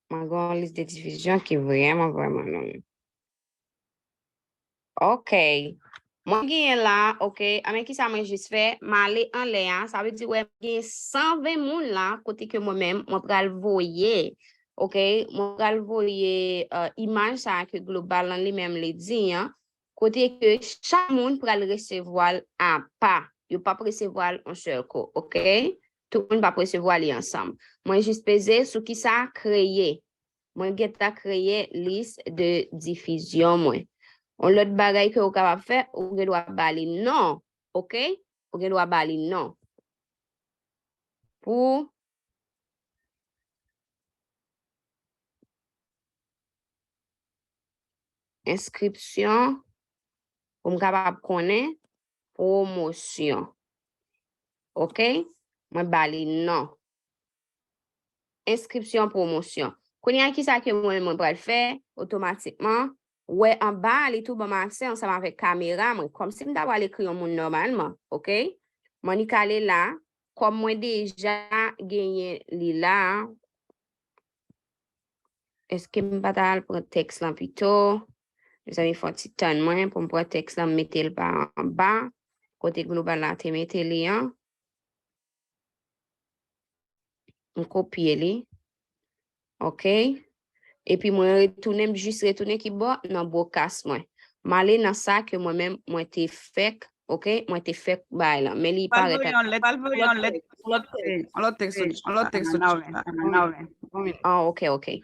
Mwen gen yon lis de difizyon ki vrèman, vrèman long. Ok. Mwen genyen la, ok. Anben, kisa mwen jis fè? M ale anlè a. Sa vle di, wè, m gen san ven moun la, kote ke mwen menm, mwen pral voye. Ok. Mwen pral voye, euh, imaj sa ke global lan li menm li di an. Kote ke chak moun pral resevwa l apa. Yo p ap resevwa l yon sèl kou, ok? Tout moun p ap resevwa li ansanm. Mwen jis peze sou kisa kreye. Mwen gentan kreye lis de difizyon mwen. Yon lòt bagay ke ou kapab fè, ou gen dwa ba li non, ok? Ou gen dwa ba li non. Pou enskripsyon, pou m kapab konnen pwomosyon. Ok? Mwen ba li non. Enskripsyon, pwomosyon. Kounye a, kisa ke mwen, mwen pral fè otomatikman? Wè anba a, li tou ban m aksè ansanm avèk kamera mwen. Kòmsi m ta pral ekri yon moun nòmalman, ok? Mwen annik ale la, kòm mwen deja genyen li la, èske m pa ta al pran tèks lan pito? Mezanmi, fò ti tann mwen pou m pran tèks lan, m mete l pa anba, kote global la te mete li an. M kopye li. Ok. Epi mwen retounen, m jis retounen ki bò nan broadcast mwen. M ale nan sa ke mwen menm, mwen te fèk, ok, mwen te fèk bay lan. Men li parèt yon lòt, yon lòt, yon lòt tèks, yon lòt tèks. Ah, ok, ok.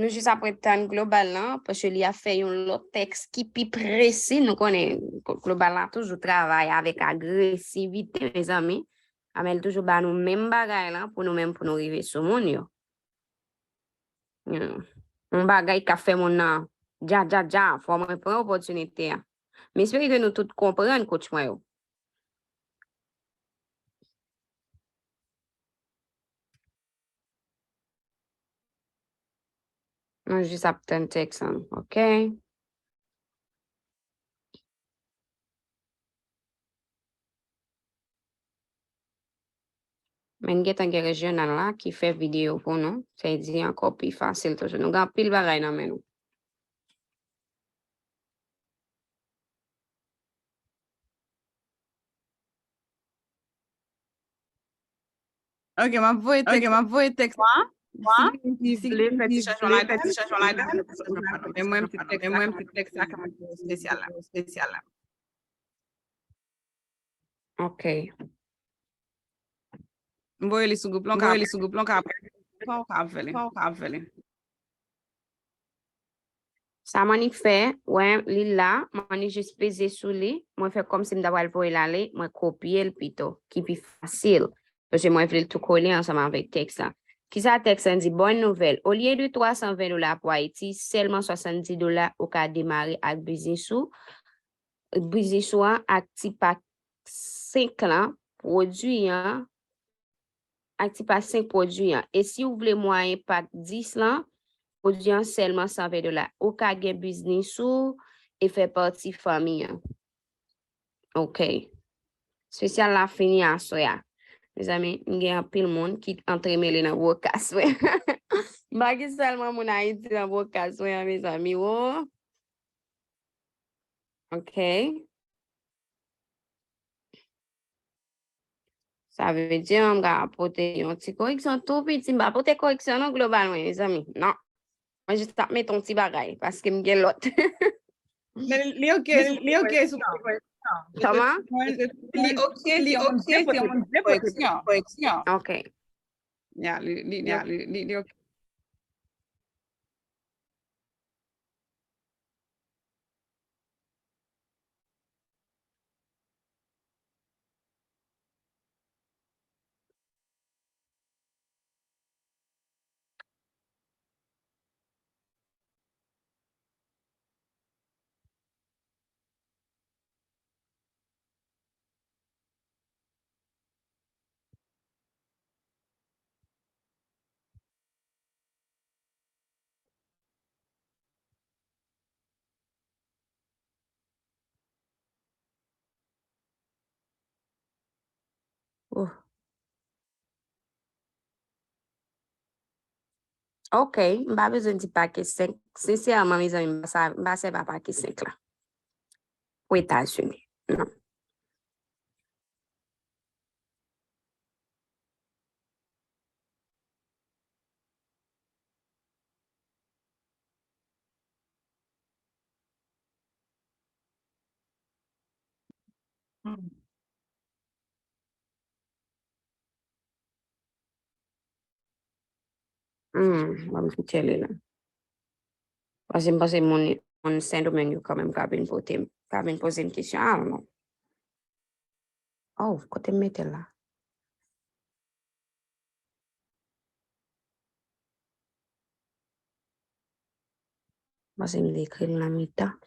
Nou jis apre tann global lan, paske li ap fè yon lòt tèks ki pi presi. Nou konnen global lan toujou travay avèk agresivite, mezanmi. Amèl toujou ba nou menm bagay lan pou nou menm, pou nou rive sou moun yo. Hmm. Yon bagay k ap fè moun nan Dja, dja, dja, fò mwen pran opòtinite a. M espere ke nou tout konprann, coach mwen yo. Nou jis ap tann tèks lan, ok? Men gentan gen rejyonal la ki fè videyo pou nou. Sa di ankò pi fasil toujou. Nou gen anpil bagay nan men nou. Ok, m ap voye tèks, m ap voye tèks la. Si gen moun ki vle fè ti chanjman ladan, fè ti chanjman ladan. Men mwen, m ti tèks, men mwen, m ti tèks la ka espesyal la, espesyal la. Ok. M voye li sou gwoup lan, m voye li sou gwoup lan, ka, ka, ka fè li. Ka, ka fè li. Sa m annik fè, wè, li la, m annik jis peze sou li, mwen fè kòmsi m ta pral voye l ale, mwen kopye l pito, ki pi fasil. Paske mwen vle l tou kole ansanm avèk tèks la. Kisa tèks la di? Bòn nouvèl. Olye de twa san ven dola pou Ayiti, sèlman swasanndis dola ou ka demare ak biznis ou. Biznis ou an ak ti pak senk lan, pwodui an, ak ti pak senk pwodui an. E si w vle mwayen pak dis lan, pwodui an sèlman san ven dola. Ou ka gen biznis ou e fè pati fanmi an. Ok. Espesyal la fini aswè a. Mezanmi, m gen anpil moun ki antremele nan bwokas mwen. M pa gen sèlman moun Ayiti nan bwokas mwen an, mezanmi, wo. Ok. Sa vle di, m ka pote yon ti koreksyon tou piti. M pa pote koreksyon non globalman, mezanmi. Non. Mwen jis ap mete yon ti bagay, paske m gen lòt. Men li ok, li ok sou koreksyon. Kòman? Li ok, li ok, se yon koreksyon. Ok. Ya, li, li, li, li, li ok. Oh. Ok, m pa bezwen di pake senk. Sensèman, mezanmi, m pa sa, m pa sèvi a pake senk la. Pou Etazini. Non. Hmm, ban m kite li la. Paske m panse moun, moun Sendomeng yo kanmenm ka vin pote m, ka vin poze m kesyon. I don't know. Oh, kote m mete l la? Paske m te ekri l nan mitan.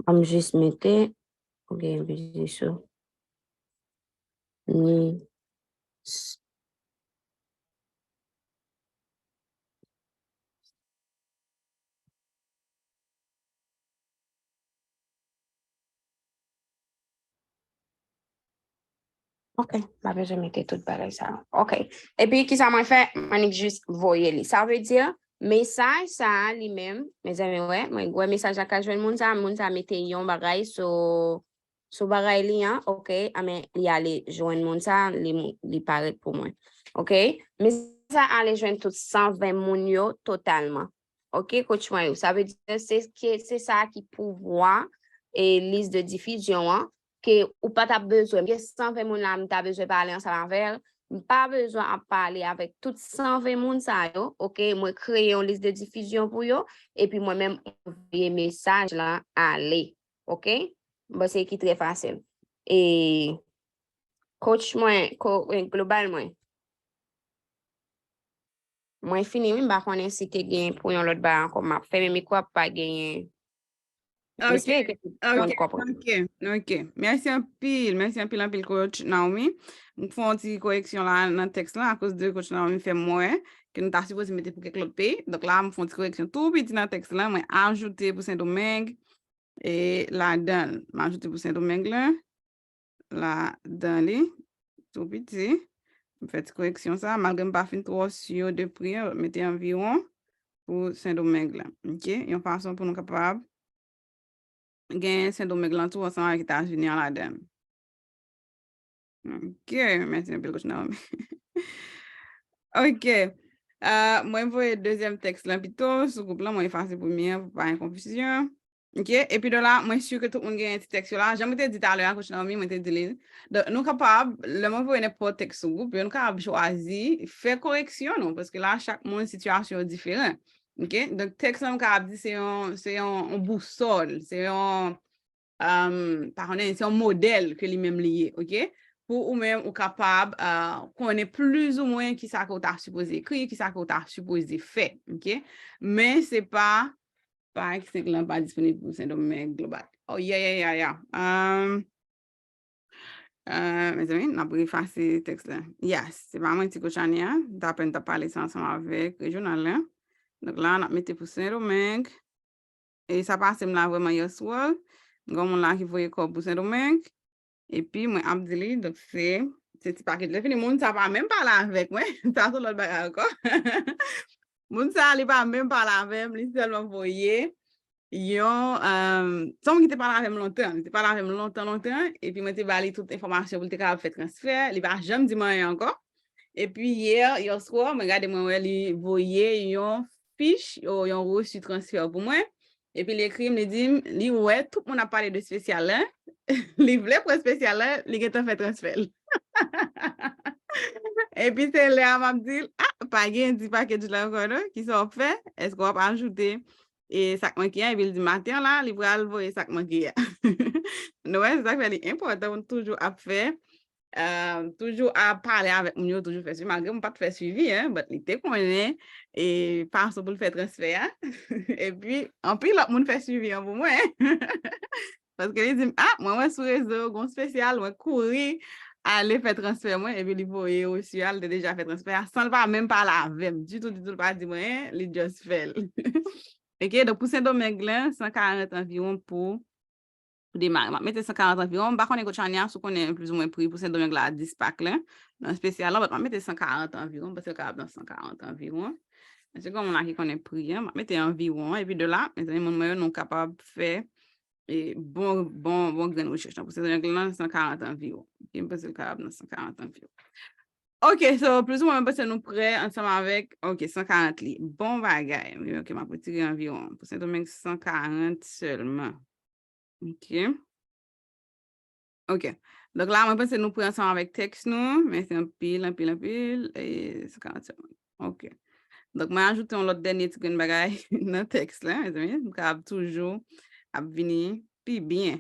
Ban m jis mete, ou gen vizyon sou ni s- Ok, m pa bezwen mete tout bagay sa yo. Ok. Epi, kisa mwen fè? M annik jis voye li. Sa vle di, mesaj sa a li menm, mezanmi, wè, mwen wè mesaj la ka jwenn moun sa, moun sa mete yon bagay sou, sou bagay li an, ok, anben, li ale jwenn moun sa, li, li parèt pou mwen. Ok? Mesaj sa ale jwenn tout san ven moun yo totalman. Ok, coach mwen yo. Sa vle di, se, ke, se sa ki pouvwa e lis de difizyon an, ke ou pa t ap bezwen. Gen san ven moun la, m ta bezwen pale ansanm avè l. M pa bezwen ap pale avèk tout san ven moun sa yo, ok? Mwen kreye yon lis de difizyon pou yo, epi mwen menm, m voye mesaj la ale, ok? M panse ki trè fasil. e coach mwen, ko, e global mwen. Mwen fini, wi, m pa konnen si te gen pou yon lòt bagay ankò. M ap fèmen mikwo a pou pa genyen. M espere ke tout moun konprann. Ok, ok. Mèsi anpil, mèsi anpil, anpil, coach Naomi. M fè yon ti koreksyon la nan tèks la, akoz de coach Naomi fè m wè ke nou ta sipoze mete pou kèk lòt peyi. Donk la, m fè yon ti koreksyon tou piti nan tèks la, mwen ajoute pou Sendomeng, e ladan l, m ajoute pou Sendomeng la. Ladan li, tou piti. M fè ti koreksyon sa, malgre m pa fin twò si de pri, mete anviwon pou Sendomeng la. Ok, yon fason pou nou kapab gen Sendomeng lan tou ansanm avèk Etazini an ladan l. Ok, mèsi anpil, coach Naomi. Ok, euh, mwen voye dezyèm tèks lan pito sou gwoup lan, mwen efase premye an pou pa gen konfizyon. Ok, epi de la, mwen si ke tout moun genyen ti tèks yo la. Jan mwen te di talè a, coach Naomi, mwen te di li. Donk, nou kapab, lè mwen voye nenpòt tèks sou gwoup yo, nou kapab chwazi fè koreksyon nou, paske la, chak moun, sitiyasyon yo diferan. Ok, donk tèks lan, m kapab di se yon, se yon, yon bousòl, se yon, um, pa konnen, se yon modèl ke li menm li ye, ok? Pou ou menm, ou kapab uh, konnen plizoumwen ki sa ke ou ta sipoze ekri, ki sa ke ou ta sipoze fè, ok? Men se pa Pag senk lan pa disponib pou Sendomeng global. Oh, yeah, yeah, yeah, yeah. Um, uh, mezanmi, n ap efase tèks la. Yes, se pa mwen, ti kochane a. M t apèn t ap pale sa ansanm avèk rejyonal la. Donk la, n ap mete pou Sendomeng. E sa pase m la vrèman yèswa. Gen yon moun la ki voye kòb pou Sendomeng. Epi mwen ap di li, donk se se ti pakèt la fini. Moun sa pa menm pale avèk mwen. Sa se lòt bagay ankò. Moun sa li pa menm pale avè m, li sèlman voye yon um, se yon moun ki te pale avè m lontan. Li te pale avè m lontan, lontan. Epi mwen te ba li tout enfòmasyon pou li te kapab fè transfè. Li pa janm di m anyen ankò. Epi yè, yèswa, mwen gade mwen wè li voye yon fich, yon resi transfè pou mwen. Epi li ekri m, li di m, li wè tout moun ap pale de espesyal la. Li vle pran espesyal la, li gentan fè transfè l. Epi se lè a m ap di l, ah, pa gen di package la ankò non, kisa w ap fè? Èske w ap ajoute e sa k manke a? Epi l di maten an la, li pral voye sa k manke a. Nou wè, se sa k fè li enpòtan pou n toujou ap fè uh, toujou ap pale avèk moun yo, toujou fè swivi, malgre mwen pa t fè swivi, hein, but li te konnen e fason pou l fè transfè a. Epi, anpil lòt moun fè swivi an pou mwen. Paske li di m, ah, mwen wè sou rezo, gon espesyal, mwen kouri ale fè transfè mwen, epi li voye resi a, li te deja fè transfè a, san l pa menm pale avè m ditou, ditou, l pa di mwen, li just fè l. Ok, donk pou Sendomeng lan, san karant anviwon pou pou demare. M ap mete san karant anviwon. M pa konnen kote Chania, si w konnen plizoumwen pri pou Sendomeng la, dis pak la. Nan espesyal la, but m ap mete san karant anviwon, m panse l kapab nan san karant anviwon. Èske gen moun la ki konnen pri an? M ap mete anviwon, epi de la, mezanmi, moun mwen yo, nou kapab fè e bon, bon, bon grenn rechèch lan. Pou Sendomeng lan, san karant anviwon. Ok, m panse l kapab nan san karant anviwon. Ok, so, plizoumwen, mwen panse nou prè ansanm avèk, ok, san karant li. Bon bagay. Ok, m ap retire anviwon. Pou Sendomeng, san karant sèlman. Ok. Ok. Donk la, mwen panse nou prè ansanm avèk tèks nou. Mèsi anpil, anpil, anpil. E, san karant sèlman. Ok. Donk, mwen ajoute yon lòt dènye ti grenn bagay nan tèks la, mezanmi. M kapab toujou ap vini pi byen.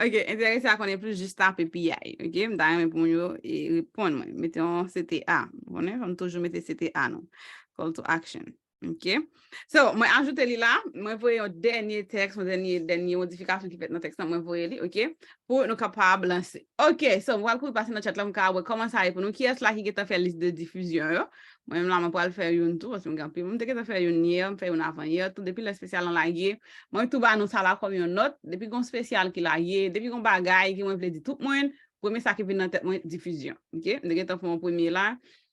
Ok, enterese a konnen plis, jis tape P I. Ok, m ta renmen pou moun yo e, reponn mwen. Mete yon C T A. Ou konnen, fò n toujou mete C T A nou. Call to action. Ok. So, mwen ajoute li la, mwen voye yon dènye tèks, yon dènye, dènye modifikasyon ki fèt nan tèks lan, mwen voye li, ok, pou nou kapab lanse. Ok, so, mwen pral kouri pase nan chat la, mwen ka wè kòman sa ye pou nou. Kiyès la ki gentan fè lis de difizyon yo? Mwen menm la, mwen pral fè youn tou, paske mwen gen anpil. Mwen te gentan fè youn yè, mwen fè youn avan yè tou. Depi lè espesyal lan lage, mwen tou ba nou sa la kòm yon nòt. Depi gon espesyal ki lage, depi gon bagay ki mwen vle di tout moun, premye sa ki vin nan tèt mwen, difizyon. Ok? Mwen te gentan fè yon premye la.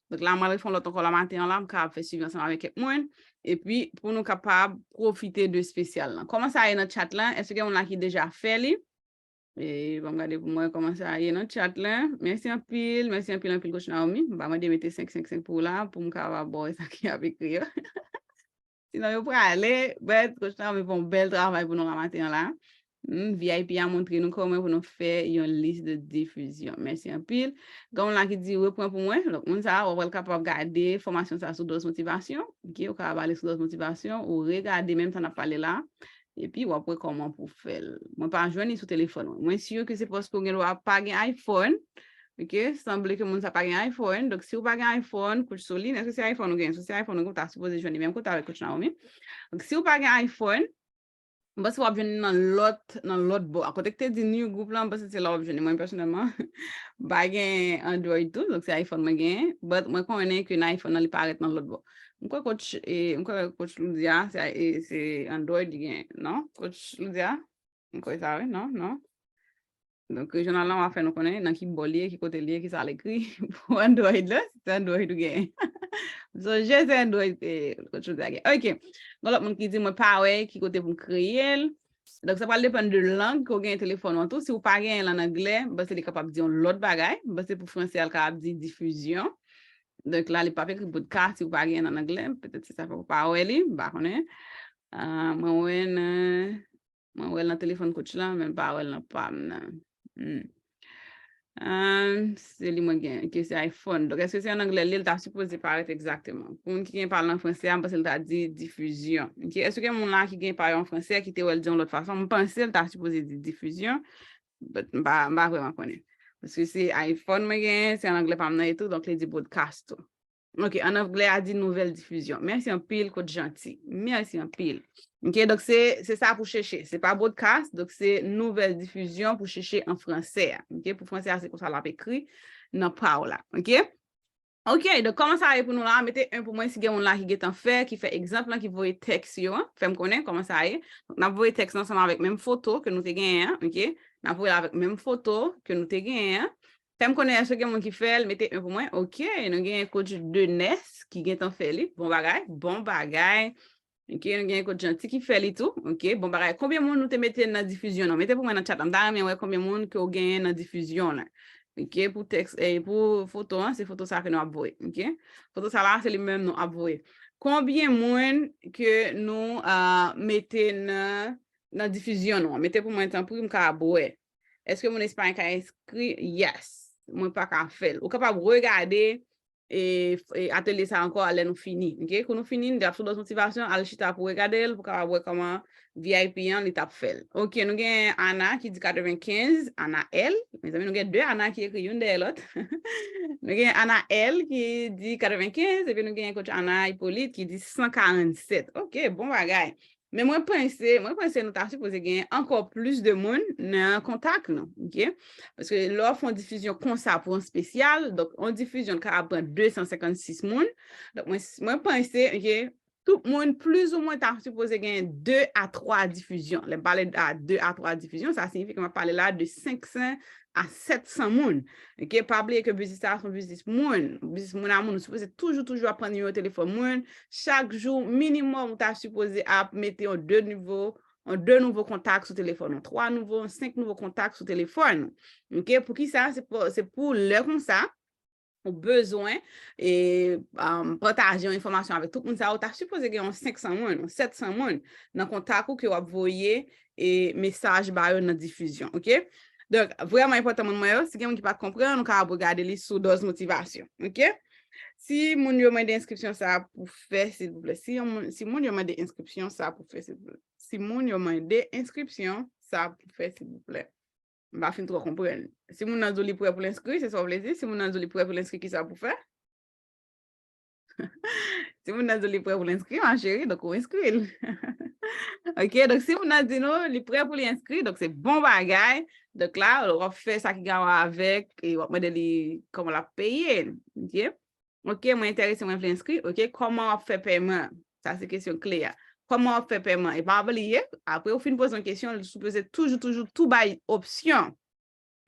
Donk la, mwen al fè yon lòt ankò la maten an la, m kapab fè swivi ansanm avèk kèk moun. Epi, pou nou kapab pwofite de espesyal lan. Kòman sa ye nan chat lan? Èske gen moun la ki deja fè li? E, ban m gade pou m wè kòman sa ye nan chat lan. Mèsi anpil, mèsi anpil, anpil, Coach Naomi. M pa mande mete senk senk senk pou ou la, pou m kapab wè sa ki ap ekri yo. Sinon, yo prale, but, Coach Naomi fè yon bèl travay pou nou la maten an la. Hmm, V I P a montre nou kòman pou nou fè yon lis de difizyon. Mèsi anpil. Gen moun la ki di, repran pou mwen. Donk, moun sa a, w pral kapab gade fòmasyon sa a sou Dòz Motivasyon. Ok, ou kapab ale sou Dòz Motivasyon, ou regade menm sa n ap pale la. epi w ap wè kòman pou w fè l. Mwen pa jwenn li sou telefòn mwen. Mwen si ke se paske w gen dwa pa gen iPhone. Ok, sanble ke moun sa pa gen iPhone. Donk, si w pa gen iPhone, Coach Soline, èske se iPhone ou gen? Si se iPhone ou gen, ou ta sipoze jwenn li menm kote avèk Coach Naomi. Donk, si w pa gen iPhone, m panse w ap jwenn li nan lòt, nan lòt bò. A kote k te di new group lan, m panse se la w ap jwenn li. Mwen, pèsonèlman, m pa gen Android tou, donk se iPhone mwen genyen. But mwen konnen ke nan iPhone nan, li parèt nan lòt bò. M kwè Coach, e, m kwè Coach Loudia, se, e, se Android li genyen, non? Coach Loudia? M kwè sa, wi, non, non. Donk, jounal lan va fè nou konnen nan ki bò li ye, ki kote li ye, ki sa l ekri pou Android la, si se Android ou genyen. M sonje se Android, e, Coach Loudia gen. Ok. Gon lòt moun ki di, mwen pa wè ki kote pou m kreye l. Donk, sa pral depann de lang ke w genyen telefòn ou an tou. Si w pa genyen l an anglè, m panse li kapab di yon lòt bagay. M panse pou franse a, l kapab di difizyon. Donk, la, li p ap ekri podcast si w pa genyen l an anglè. Petèt se sa fè w pa wè li, m pa konnen. Ah, mwen wè nan, mwen wè l nan telefòn Coach la, men m pa wè l nan pa m nan. Hmm. Ah, se li mwen gen, ke se iPhone. Donk, èske se an anglè li, l ta sipoze parèt egzakteman? Pou moun ki gen pa l nan franse a, m panse l ta di difizyon. Ok, èske gen moun la ki gen pa yo an franse a, ki te wè l di yon lòt fason? M panse l ta sipoze di difizyon, but m pa, m pa vrèman konnen. Paske se iPhone mwen genyen, se an anglè pa m nan e tou, donk li di podcast tou. Ok, an anglè a di nouvèl difizyon. Mèsi anpil, Coach Jeanty. Mèsi anpil. Ok, donk se, se sa pou chèche. Se pa broadcast, donk se nouvèl difizyon pou chèche an franse a. Ok, pou franse a, se konsa l ap ekri nan pa w la. Ok? Ok, donk kòman sa ye pou nou la? Mete en pou mwen si gen moun la ki gentan fè, ki fè egzanp lan, ki voye tèks yo, an. Fè m konnen kòman sa ye. Donk, n ap voye tèks lan ansanm avèk menm foto ke nou te genyen an, ok? N ap voye l avèk menm foto ke nou te genyen an. Fè m konnen èske gen moun ki fè l, mete en pou mwen. Ok, nou genyen Coach Denes ki gentan fè li. Bon bagay, bon bagay. Ok, nou genyen Coach Jeanty ki fè li tou. Ok, bon bagay. Konbyen moun nou te mete nan difizyon nan? Mete pou mwen nan chat la. M ta renmen wè konbyen moun ke w genyen nan difizyon nan. Ok, pou tèks, e pou foto an, se foto sa ke nou ap voye. Ok? Foto sa la, se li menm nou ap voye. Konbyen moun ke nou, ah, mete nan, nan difizyon nou an? Mete pou mwen, tanpri, m ka ap wè. Èske moun Espay ka enskri? Yes. Mwen pa ka fè l. Ou kapab regade, e, e, atelye sa ankò lè nou fini. Ok? Kou nou fini, n ap sou dòz motivasyon, al chita pou regade l, pou kapab wè kòman V I P an, li t ap fè l. Ok, nou gen Ana ki di katrevenkenz, Ana L. Mezanmi, nou gen de Ana ki ekri youn dèyè lòt. Nou gen Ana L ki di katrevenkenz, epi nou gen Coach Ana Hippolyte ki di san karannsèt. Ok, bon bagay. Men mwen panse, mwen panse nou ta sipoze gen ankò plis de moun nan kontak nou, ok? Paske lè w fè yon difizyon konsa pou yon espesyal, donk yon difizyon ka ap pran de san senkannsis moun. Donk mwen, mwen panse, ok, tout moun plizoumwen ta sipoze gen de a twa difizyon. Lè m pale a de a twa difizyon, sa siyifi ke m ap pale la de senk san a sèt san moun. Ok, pa bliye ke biznis sa a se yon biznis moun. Biznis moun a moun, ou sipoze toujou, toujou ap pran nimewo telefòn moun. Chak jou, minimòm, ou ta sipoze ap mete yon de nivo, yon de nouvo kontak sou telefòn ou, twa nouvo, senk nouvo kontak sou telefòn ou. Ok, poukisa? Se pou, se pou lè konsa, ou bezwen, e, um, pataje yon enfòmasyon avèk tout moun sa yo, ou ta sipoze gen yon senk san moun, yon sèt san moun nan kontak ou ke w ap voye, e, mesaj ba yo nan difizyon, ok? Donk, vrèman enpòtan moun mwen yo, si gen moun ki pa t konprann, ou ka ap regade li sou dòz motivasyon, ok? Si moun yo mande enskripsyon sa pou fè, silvouplè. Si yon moun, si moun yo mande enskripsyon sa pou fè, silvouplè. Si moun yo mande enskripsyon sa pou fè, silvouplè. M pa fin twò konprann. Si moun nan di w li prè pou l enskri, se sa w vle di? Si moun nan di w li prè pou l enskri, kisa pou fè? Si moun nan di w li prè pou l enskri, ma chérie, donk ou enskri l. Ok, donk si moun nan di nou li prè pou li enskri, donk se bon bagay. Donk la, w ap fè sa ki gen a wè avèk, e w ap mande li kòman l ap peye. Ok? Ok, mwen enterese, mwen vle enskri. Ok, kòman w ap fè pèman? Sa se kesyon kle a. Kòman w ap fè pèman? E pa bliye, apre ou fin poze yon kesyon, ou sipoze toujou, toujou tou bay opsyon.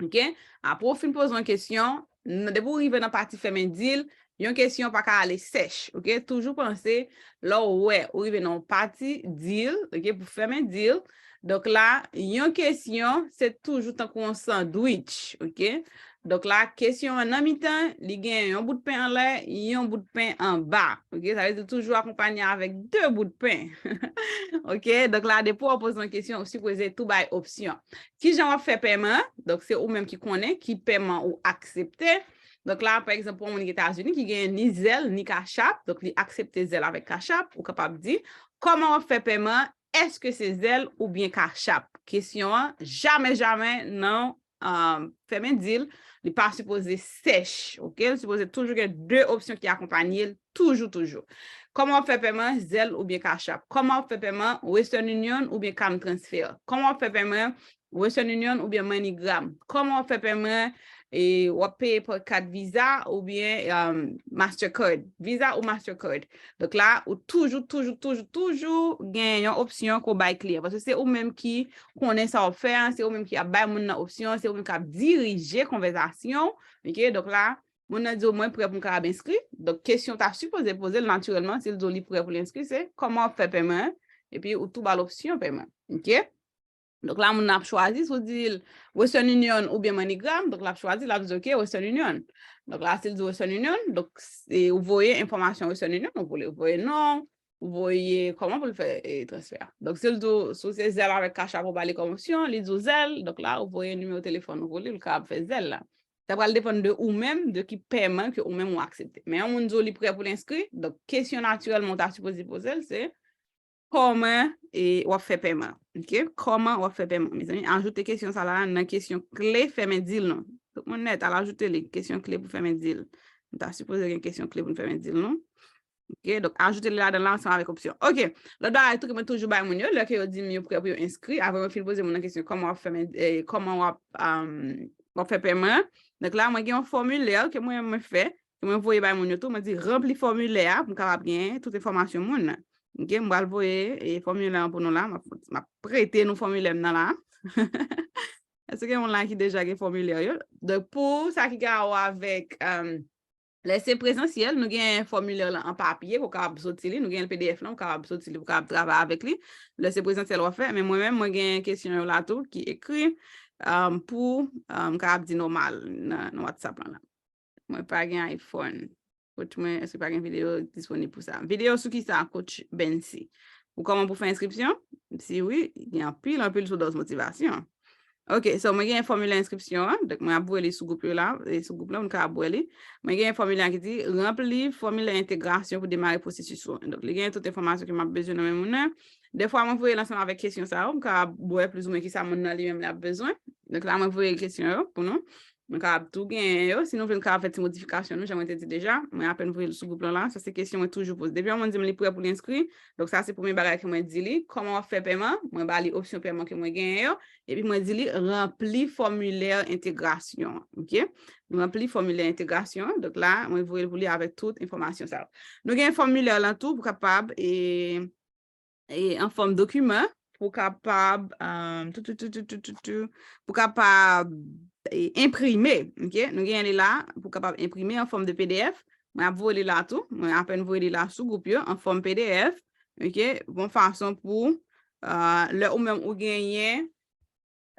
Ok? Apre ou fin poze yon kesyon, n-, depi ou rive nan pati fèmen deal, yon kesyon pa ka ale sèch. Ok? Toujou panse, lè w wè ou rive nan yon pati deal, ok, pou fèmen deal, donk la, yon kesyon, se toujou tankou yon sandwich, ok? Donk la, kesyon an nan mitan, li gen yon bout pen anlè, yon bout pen anba. Ok, sa vle di toujou akonpanye avèk de bout pen. Ok, donk la, depi w ap poze yon kesyon, ou sipoze tou bay opsyon. Kijan w ap fè pèman an? Donk, se ou menm ki konnen ki pèman ou aksepte. Donk la, pa egzanp, pou yon moun ki Etazini, ki gen ni Zelle, ni Cash App, donk li aksepte Zelle avèk Cash App, ou kapab di, kòman w ap fè pèman èske se Zelle oubyen Cash App? Kesyon an, jamè, jamè, nan, um, Fèmen Dil, li pa sipoze sèch, oke? Li sipoze toujou gen de opsyon ki akonpanye l, toujou, toujou. Kòman w ap fè pèman, Zelle oubyen Cash App? Kòman w ap fè pèman, Western Union oubyen Cam Transfer? Kòman w ap fè pèman, Western Union oubyen MoneyGram? Kòman w ap fè pèman, e, w ap peye pa kat Visa oubyen, um, Mastercard? Visa ou Mastercard? Donk la, ou toujou, toujou, toujou, toujou gen yon opsyon ke w bay kliyan. Paske se ou menm ki konnen sa w ap fè a, se ou menm ki ap bay moun nan opsyon, se ou menm k ap dirije konvèsasyon. Oke, donk la, moun nan di w, "Mwen prè pou m kapab enskri." Donk, kesyon w ta sipoze poze l natirèlman, si l di w li prè pou l enskri, se, "Kòman w ap fè pèman an?" Epi, ou tou ba l opsyon pèman. Oke? Donk la, moun nan ap chwazi, si w di l Western Union oubyen MoneyGram, donk l ap chwazi, l ap di, "Oke, Western Union." Donk la, si l di Western Union, donk se, ou voye enfòmasyon Western Union, ou voye, ou voye non, ou voye kòman pou l fè, e, transfè a. Donk, si l di w, si w se Zelle avèk Cash App ou ba li kòm opsyon, li di w Zelle, donk la, ou voye nimewo telefòn ou pou li, l kapab fè Zelle la. Sa pral depann de ou menm, de ki pèman ke ou menm ou aksepte. Men yon moun di w li prè pou l enskri, donk kesyon natirèlman ou ta sipoze poze l, se, kòman, e, w ap fè pèman? Oke? Kòman w ap fè pèman? Mezanmi, ajoute kesyon sa la nan kesyon kle Fèmen Dil nou. Tout moun nèt, al ajoute li, kesyon kle pou Fèmen Dil. Nou ta sipoze gen kesyon kle pou n Fèmen Dil nou. Oke? Donk, ajoute li ladan la ansanm avèk opsyon. Oke. Lòt bagay tou ke mwen toujou bay moun yo, lè ke yo di m yo prè pou yo enskri, apre mwen fin poze moun nan kesyon, "Kòman w ap fè men-, e, kòman w ap, um, w ap fè pèman an?" Donk la, mwen gen yon fòmilè ke mwen, mwen fè, ke mwen voye bay moun yo tou, mwen di, "Ranpli fòmilè a pou m kapab gen tout enfòmasyon moun nan." Oke, m pral voye, e, fòmilè an pou nou la. M ap, m ap prete nou fòmilè m nan la. Èske gen moun la ki deja gen fòmilè yo? Donk, pou sa ki gen a wè avèk, um, lè se prezansyèl, nou gen fòmilè lan an papye, ou kapab soti li, nou gen P D F lan, ou kapab soti li, ou kapab travay avèk li. Lè se prezansyèl w ap fè, men mwen menm, mwen gen kesyon yo la tou ki ekri, um, pou, um, kapab di nòmal nan, nan WhatsApp lan la. Mwen pa gen iPhone. Coach mwen, èske pa gen videyo disponib pou sa? Videyo sou ki sa, Coach Bency? Ou kòman pou fè enskripsyon? Si wi, gen anpil, anpil sou dòz motivasyon. Ok, so mwen gen fòmilè enskripsyon an, donk mwen ap voye li sou gwoup yo la, e sou gwoup la, moun ka ap wè li. Mwen gen fòmilè ki di, ranpli fòmilè entegrasyon pou demare pwosesis ou an. Donk, li gen tout enfòmasyon ke m ap bezwen nan men moun nan. Dèfwa, mwen voye l ansanm avèk kesyon sa yo, m ka ap wè plizoumwen ki sa moun nan li menm li ap bezwen. Donk, la, mwen voye kesyon yo pou nou. Mwen kapab tou genyen yo. Si nou vle, n kapab fè ti modifikasyon nou, jan mwen te di deja. Mwen apèn voye l sou gwoup lan la. Sa se kesyon mwen toujou poze. Depi yon moun di m li prè pou l enskri, donk sa se premye bagay ke mwen di li. Kòman w ap fè pèman? Mwen ba li opsyon pèman ke mwen genyen yo. Epi mwen di li, ranpli fòmilè entegrasyon an. Ok? Ranpli fòmilè entegrasyon an. Donk la, mwen voye l pou li avèk tout enfòmasyon sa yo. Nou gen fòmilè lan tou pou kapab, e, e, an fòm dokiman, pou kapab, um, tou, tou, tou, pou kapab, e, enprime, ok? Nou gen li la, pou kapab enprime an fòm de P D F. Mwen ap voye li la tou. Mwen apèn voye li la sou gwoup yo, an fòm P D F, ok? Bon fason pou, uh, lè ou menm ou genyen,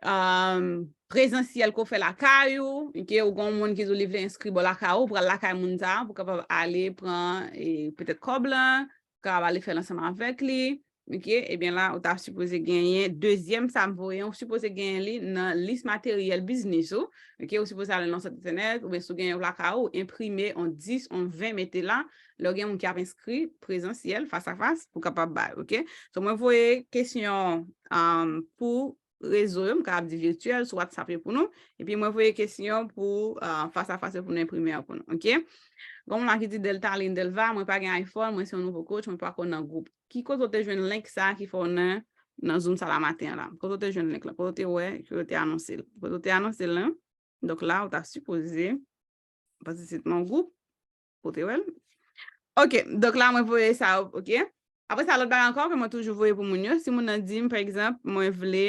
um, prezansyèl ke w fè lakay ou, ok, ou gen yon moun ki di w li vle enskri bò lakay ou, ou pral lakay moun sa a, pou kapab ale pran, e, petèt kòb lan, kapab ale fè l ansanm avèk li, ok, ebyen la, ou ta sipoze genyen, dezyèm sa m voye, ou sipoze genyen li nan lis materyèl biznis ou, ok, ou sipoze ale nan sant entènèt, oubyen si w genyen lakay ou, enprime yon dis, yon ven, mete la, lè w gen moun ki ap enskri prezansyèl, fas a fas, pou kapab bay, ok? So, mwen voye kesyon, um, pou rezo yo, m kapab di vityèl, sou WhatsApp yo pou nou. Epi mwen voye kesyon pou, ah, fas a fas yo pou nou enprime an pou nou, ok? Gen moun la ki di, Deltaline Delva, mwen pa gen iPhone, mwen se yon nouvo coach, mwen pa ko nan gwoup. Ki kote w te jwenn link sa a ki fè w nan, nan Zoom sa la maten an la? Kote w te jwenn link la? Kote w te wè ke yo te anonse l? Kote w te anonse l lan? Donk la, ou ta sipoze, paske se nan gwoup, ou te wè l. Ok, donk la, mwen voye sa, ok? Apre sa, lòt bagay ankò ke mwen toujou voye pou moun yo, si moun nan di m, pa egzanp, mwen vle,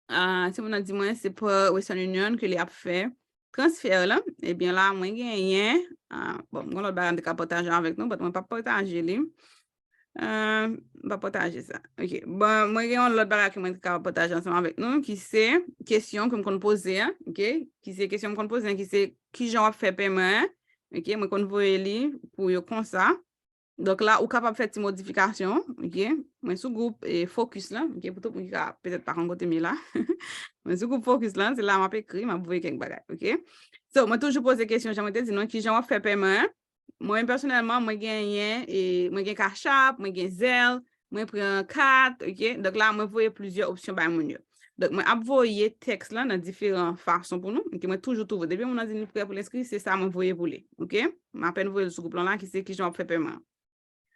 ah, si moun nan di mwen se pa Western Union ke li ap fè transfè lan, ebyen la, mwen genyen, ah, bon, mwen lòt bagay m te ka pataje avèk nou, but mwen p ap pataje li. Ah, m p ap pataje sa. Ok, bon, mwen gen yon lòt bagay ke mwen te ka pataje ansanm avèk nou, ki se kesyon ke m konn poze an, ok? Ki se kesyon m konn poze an, ki se kijan w ap fè pèman an, ok? Mwen konn voye li pou yo konsa. Donk la, ou kapab fè ti modifikasyon, ok? Mwen sou gwoup, e, Focus lan, ok? Pou tout moun ki ka petèt pa konn kote m ye la. Mwen sou gwoup Focus lan, se la m ap ekri, m ap voye kèk bagay, ok? So, mwen toujou poze kesyon, jan mwen te di nou, kijan w ap fè pèman an? Mwen, pèsonèlman, mwen genyen, e, mwen gen Cash App, mwen gen Zelle, mwen pran kat, ok? Donk la, mwen voye plizyè opsyon bay moun yo. Donk, mwen ap voye tèks lan nan diferan fason pou nou. Ok, mwen toujou, toujou, depi moun nan di li prè pou l enskri, se sa mwen voye pou li. Ok? Mwen apèn voye l sou gwoup lan la, ki se kijan w ap fè pèman an.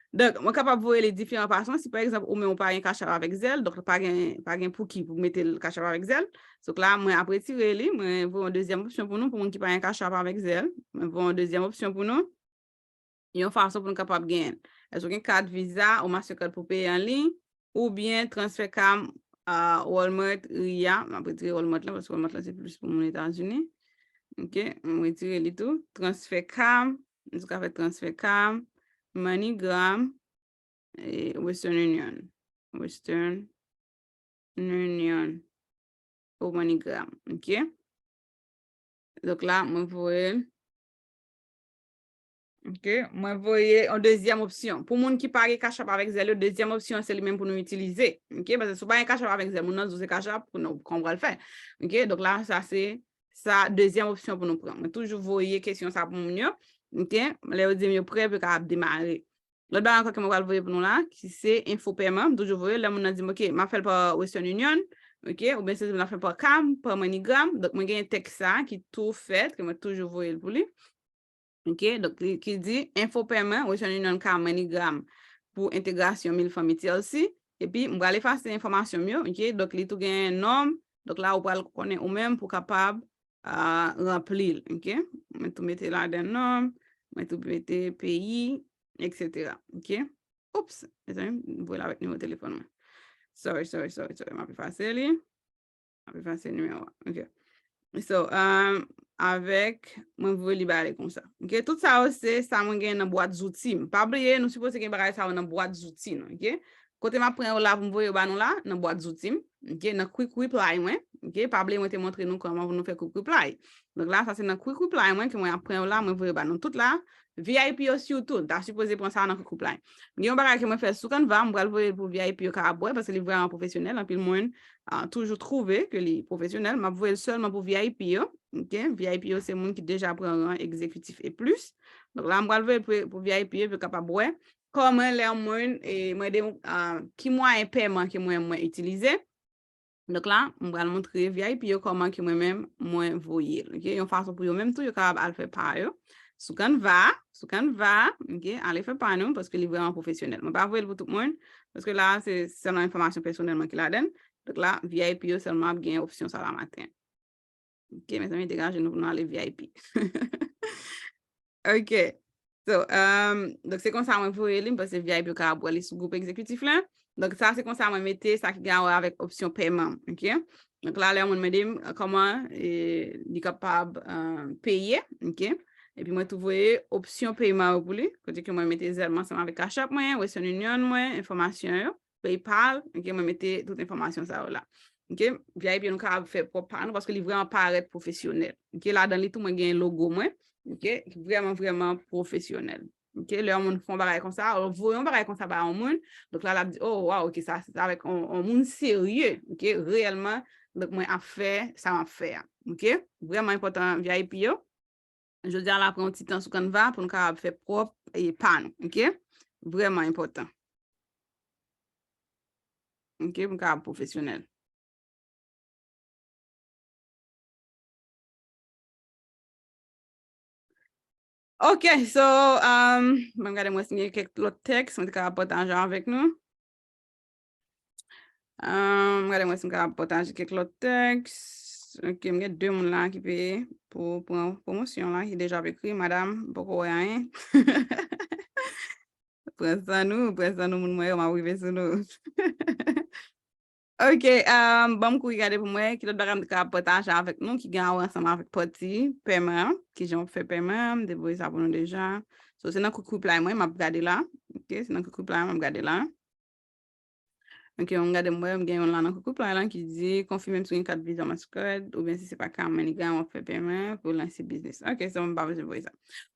Donk, mwen kapab voye li diferan fason. Si, pa egzanp, ou menm ou pa gen Cash App avèk Zelle, donk pa gen, pa gen pouki pou mete l Cash App avèk Zelle. Donk la, mwen ap retire li, mwen voye yon dezyèm opsyon pou nou, pou moun ki pa gen Cash App avèk Zelle. Mwen voye yon dezyèm opsyon pou nou. Yon fason pou nou kapab genyen l. Èske w gen kat Visa ou Mastercard pou peye an liy, oubyen transfè cam a Walmart, Ria, m ap retire Walmart lan, paske Walmart lan se plis pou moun Etazini. Ok, m retire li tou. Transfè cam, nou ka fè transfè cam, MoneyGram, e Western Union. Western Union. Ou MoneyGram, ok? Donk la, mwen voye l. Ok, mwen voye yon dezyèm opsyon. Pou moun ki pa gen Cash App avèk Zelle yo, dezyèm opsyon se li menm pou nou itilize. Ok, paske si w pa gen Cash App avèk Zelle, moun nan di w se Cash App, pou nou, kòman w pral fè? Ok, donk la, sa se sa, dezyèm opsyon pou nou pran. Mwen toujou voye kesyon sa pou moun yo. Ok, lè yo di m yo prè, pou yo kapab demare. Lòt bagay ankò ke mwen pral voye pou nou la, ki se enfo pèman, m toujou voye, lè moun nan di m, ok, m ap fè l pa Western Union, ok, oubyen se m ap fè l pa cam, pa MoneyGram, donk mwen gen tèks sa ki tou fèt, ke mwen toujou voye l pou li. Ok, donk li, ki di, enfo pèman, Western Union, cam, MoneyGram, pou entegrasyon Mil Fanmi T L C, epi m pral efase enfòmasyon m yo, ok, donk li tou gen non m, donk la ou pral konnen ou menm pou kapab a, ranpli l, ok? Mwen tou mete ladan non m, mwen tou mete peyi, et cetera, ok? Oups, mezanmi, m voye l avèk nimewo telefòn mwen. Sorry, sorry, sorry, sorry, m ap efase li. M ap efase nimewo a, ok? So, um, avèk, mwen voye li ba li konsa. Ok, tout sa yo se sa mwen gen nan bwat zouti m. Pa bliye, nou sipoze gen bagay sa yo nan bwat zouti nou, ok? Kote m ap pran yo la pou m voye yo ba nou la, nan bwat zouti m, ok, nan Quick Reply mwen, ok, pa bliye mwen te montre nou kòman pou nou fè Quick Reply. Donk la, sa se nan Quick Reply mwen ke mwen ap pran yo la, mwen voye ba nou tout la. V I P yo sitou, ta sipoze pran sa nan Quick Reply. Gen yon bagay ke mwen fè sou Canva, m pral voye l pou V I P yo kapab wè, paske li vrèman pwofesyonèl. Anpil moun, ah, toujou twouve ke li pwofesyonèl. M ap voye l sèlman pou V I P yo. Ok? V I P yo se moun ki deja pran ran egzekitif e plis. Donk la, m pral voye l pou, pou V I P yo, pou yo kapab wè kòman lè yon moun, e, mande m, ah, ki mwayen pèman ke mwen, mwen itilize. Donk la, m pral montre V I P yo kòman ke mwen menm, mwen voye l. Ok? Yon fason pou yo menm tou, yo kapab al fè pa yo sou Canva, sou Canva, ok? Ale fè pa nou, paske li vrèman pwofesyonèl. Mwen pa voye l pou tout moun, paske la, se sèlman enfòmasyon pèsonèl mwen ki ladan l. Donk la, V I P yo sèlman ap gen opsyon sa la maten. Ok, mezanmi, degaje nou pou nou ale V I P. Ok. So, um, donk se konsa mwen voye li, m panse V I P yo kapab wè li sou gwoup egzekitif la. Donk sa se konsa mwen mete sa ki gen a wè avèk opsyon pèman, ok? Donk la, lè yon moun mande m, eh, kòman, eh, li kapab, eh, peye, ok? Epi mwen tou voye opsyon peman yo pou li, kote ke mwen mete Zelle mwen ansanm avèk Cash App mwen, Western Union mwen, enfòmasyon yo, PayPal, ok, mwen mete tout enfòmasyon sa yo la. Ok, V I P nou kapab fè pwòp pa nou paske li vrèman parèt pwofesyonèl. Ok, ladan li tou mwen gen logo mwen, ok, ki vrèman, vrèman pwofesyonèl. Ok, lè yon moun fè yon bagay konsa, ou voye yon bagay konsa ba yon moun, donk la, l ap di, oh, waw, ok, sa, se avèk yon, yon moun serye, ok, reyèlman, donk mwen ap fè sa m ap fè a. Ok, vrèman enpòtan V I P yo. Jodi a la, pran yon ti tan sou Canva pou nou kapab fè pwòp e pa nou, ok? Vrèman enpòtan. Ok, pou nou kapab pwofesyonèl. Ok, so, um, ban m gade mwen si gen kèk lòt tèks mwen te kapab pataje avèk nou. Um, gade mwen si m kapab pataje kèk lòt tèks. Ok, m gen de moun la ki peye pou pran pwomosyon la, ki deja ap ekri, madam, m poko wè anyen. Pran san nou, pran san nou, moun mwen yo, m ap rive sou nou. Ok, um, ban m kouri gade pou mwen, ki lòt bagay m te kapab pataje avèk nou, ki gen a wè ansanm avèk pati pèman an, kijan w ap fè pèman an, m te voye sa pou nou deja. So, se nan Quick Reply mwen, m ap gade la. Ok, se nan Quick Reply mwen, m ap gade la. Ok, m gade m wè, m gen yon la nan Quick Reply la ki di, konfime m si w gen kat Visa, Mastercard, oubyen si se pa ka, MoneyGram w ap fè pèman pou lanse biznis. Ok, so m pa bezwen voye sa.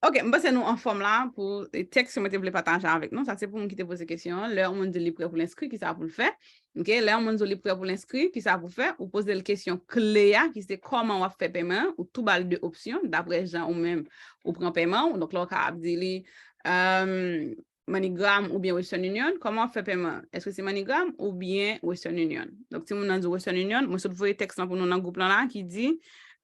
Ok, m panse nou anfòm la pou, e, tèks ke mwen te vle pataje avèk nou. Sa se pou moun ki te poze kesyon an. Lè yon moun di li prè pou l enskri, kisa pou l fè? Ok, lè yon moun di w li prè pou l enskri, kisa pou fè? Ou poze l kesyon kle a, ki se kòman w ap fè pèman an, ou tou ba l de opsyon, daprè jan ou menm ou pran pèman w. Donk la, w kapab di li, um, MoneyGram oubyen Western Union, kòman w ap fè pèman? Èske se MoneyGram oubyen Western Union? Donk, timoun nan di Western Union, mwen sot voye tèks lan pou nou nan gwoup lan la ki di,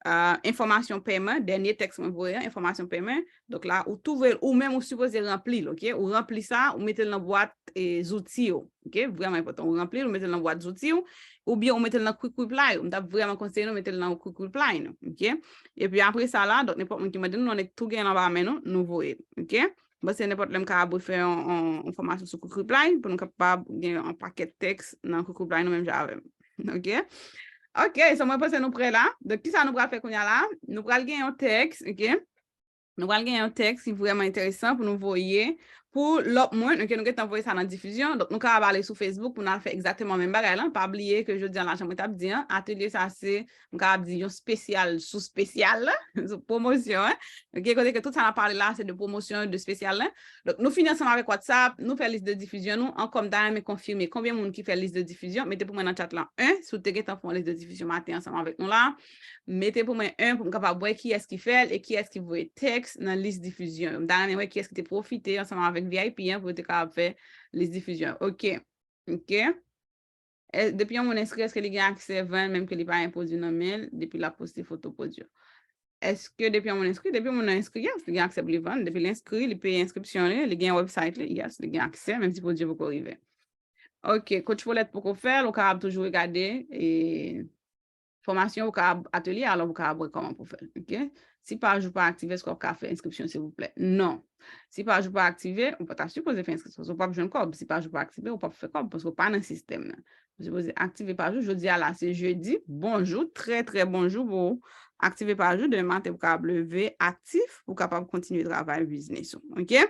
ah, enfòmasyon pèman, dènye tèks mwen voye an, enfòmasyon pèman. Donk la, ou tou voye l, ou menm ou sipoze ranpli l, oke? Ou ranpli sa, ou mete l nan bwat, e, zouti w, oke? Vrèman enpòtan. Ou ranpli l, ou mete l nan bwat zouti w, oubyen ou mete l nan quick reply w. M t ap vrèman konseye nou mete l nan quick reply nou, oke? Epi apre sa la, donk nenpòt moun ki mande nou, nou tou gen l anba men nou, nou voye l, oke? Mwen se nenpòt lè m kapab fè yon, yon, yon fòmasyon sou quick reply pou nou kapab gen yon pakèt tèks nan quick reply nou menm jan avè m. Oke? Oke, so mwen panse nou prè la. Donk, kisa nou pral fè kounye a la? Nou pral gen yon tèks, oke? Nou pral gen yon tèks ki vrèman enteresan pou nou voye pou lòt moun. Oke, nou gentan voye sa nan difizyon. Donk, nou kapab ale sou Facebook pou n al fè egzakteman menm bagay lan. Pa bliye ke jodi a la, jan mwen t ap di an, atelye sa se, m kapab di, yon espesyal sou espesyal, sou pwomosyon, en. Oke, kote ke tout sa n ap pale la, se de pwomosyon, de espesyal lan. Donk, nou fini ansanm avèk WhatsApp, nou fè lis de difizyon nou. Ankò, m ta renmen konfime konbyen moun ki fè lis de difizyon. Mete pou mwen nan chat lan, en, si w te gentan fè yon lis de difizyon maten ansanm avèk nou la. Mete pou mwen, en, pou m kapab wè kiyès ki fè l e kiyès ki voye tèks nan lis difizyon yo. M ta renmen wè kiyès ki te pwofite ansanm avèk V I P an pou yo te kapab fè lis difizyon yo. Oke. Oke. E, depi yon moun enskri, èske li gen aksè vann, menm ke li pa gen pwodui nan men l, depi l ap poste foto pwodui yo? Èske depi yon moun enskri? Depi yon moun nan enskri, yes, li gen aksè pou li vann. Depi l enskri, li peye enskripsyon li, li gen website li, yes, li gen aksè, menm si pwodui poko rive. Oke, Coach Paulette poko fè l, ou kapab toujou regade, e, fòmasyon, ou kapab atelye, alò ou kapab wè kòman pou fè l, oke? Si paj ou pa aktive, èske w ap ka fè enskripsyon, silvouplè? Non. Si paj ou pa aktive, ou pa ta sipoze fè enskripsyon, paske w p ap jwenn kòb. Si paj ou pa aktive, ou p ap fè kòb, paske w pa nan sistèm nan. Ou sipoze aktive paj ou. Jodi a la, se jedi. Bonjou, trè, trè bonjou pou ou. Aktive paj ou. Demen maten, ou kapab leve aktif, ou kapab kontinye travay biznis ou, oke?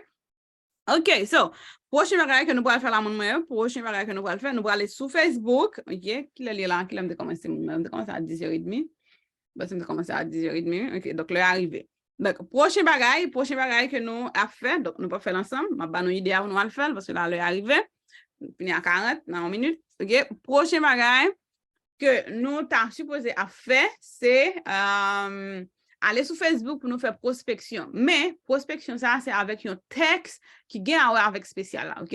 Ok, so, pwochen bagay ke nou pral fè la, moun mwen yo, pwochen bagay ke nou pral fè, nou pral ale sou Facebook, ok, kilè l ye la, kilè m te kòmanse, moun mwen, m te kòmanse a dis è edmi, m panse m te kòmanse a dis è edmi, ok, donk lè a rive. Donk, pwochen bagay, pwochen bagay ke nou ap fè, donk nou p ap fè l ansanm, m ap ba nou ide a pou nou al fè l, paske la lè a rive, fini a karant, nan yon minit, ok, pwochen bagay, ke nou ta sipoze ap fè, se, um, ale sou Facebook pou nou fè pwospeksyon. Men, pwospeksyon sa a, se avèk yon tèks ki gen a wè avèk espesyal la, ok?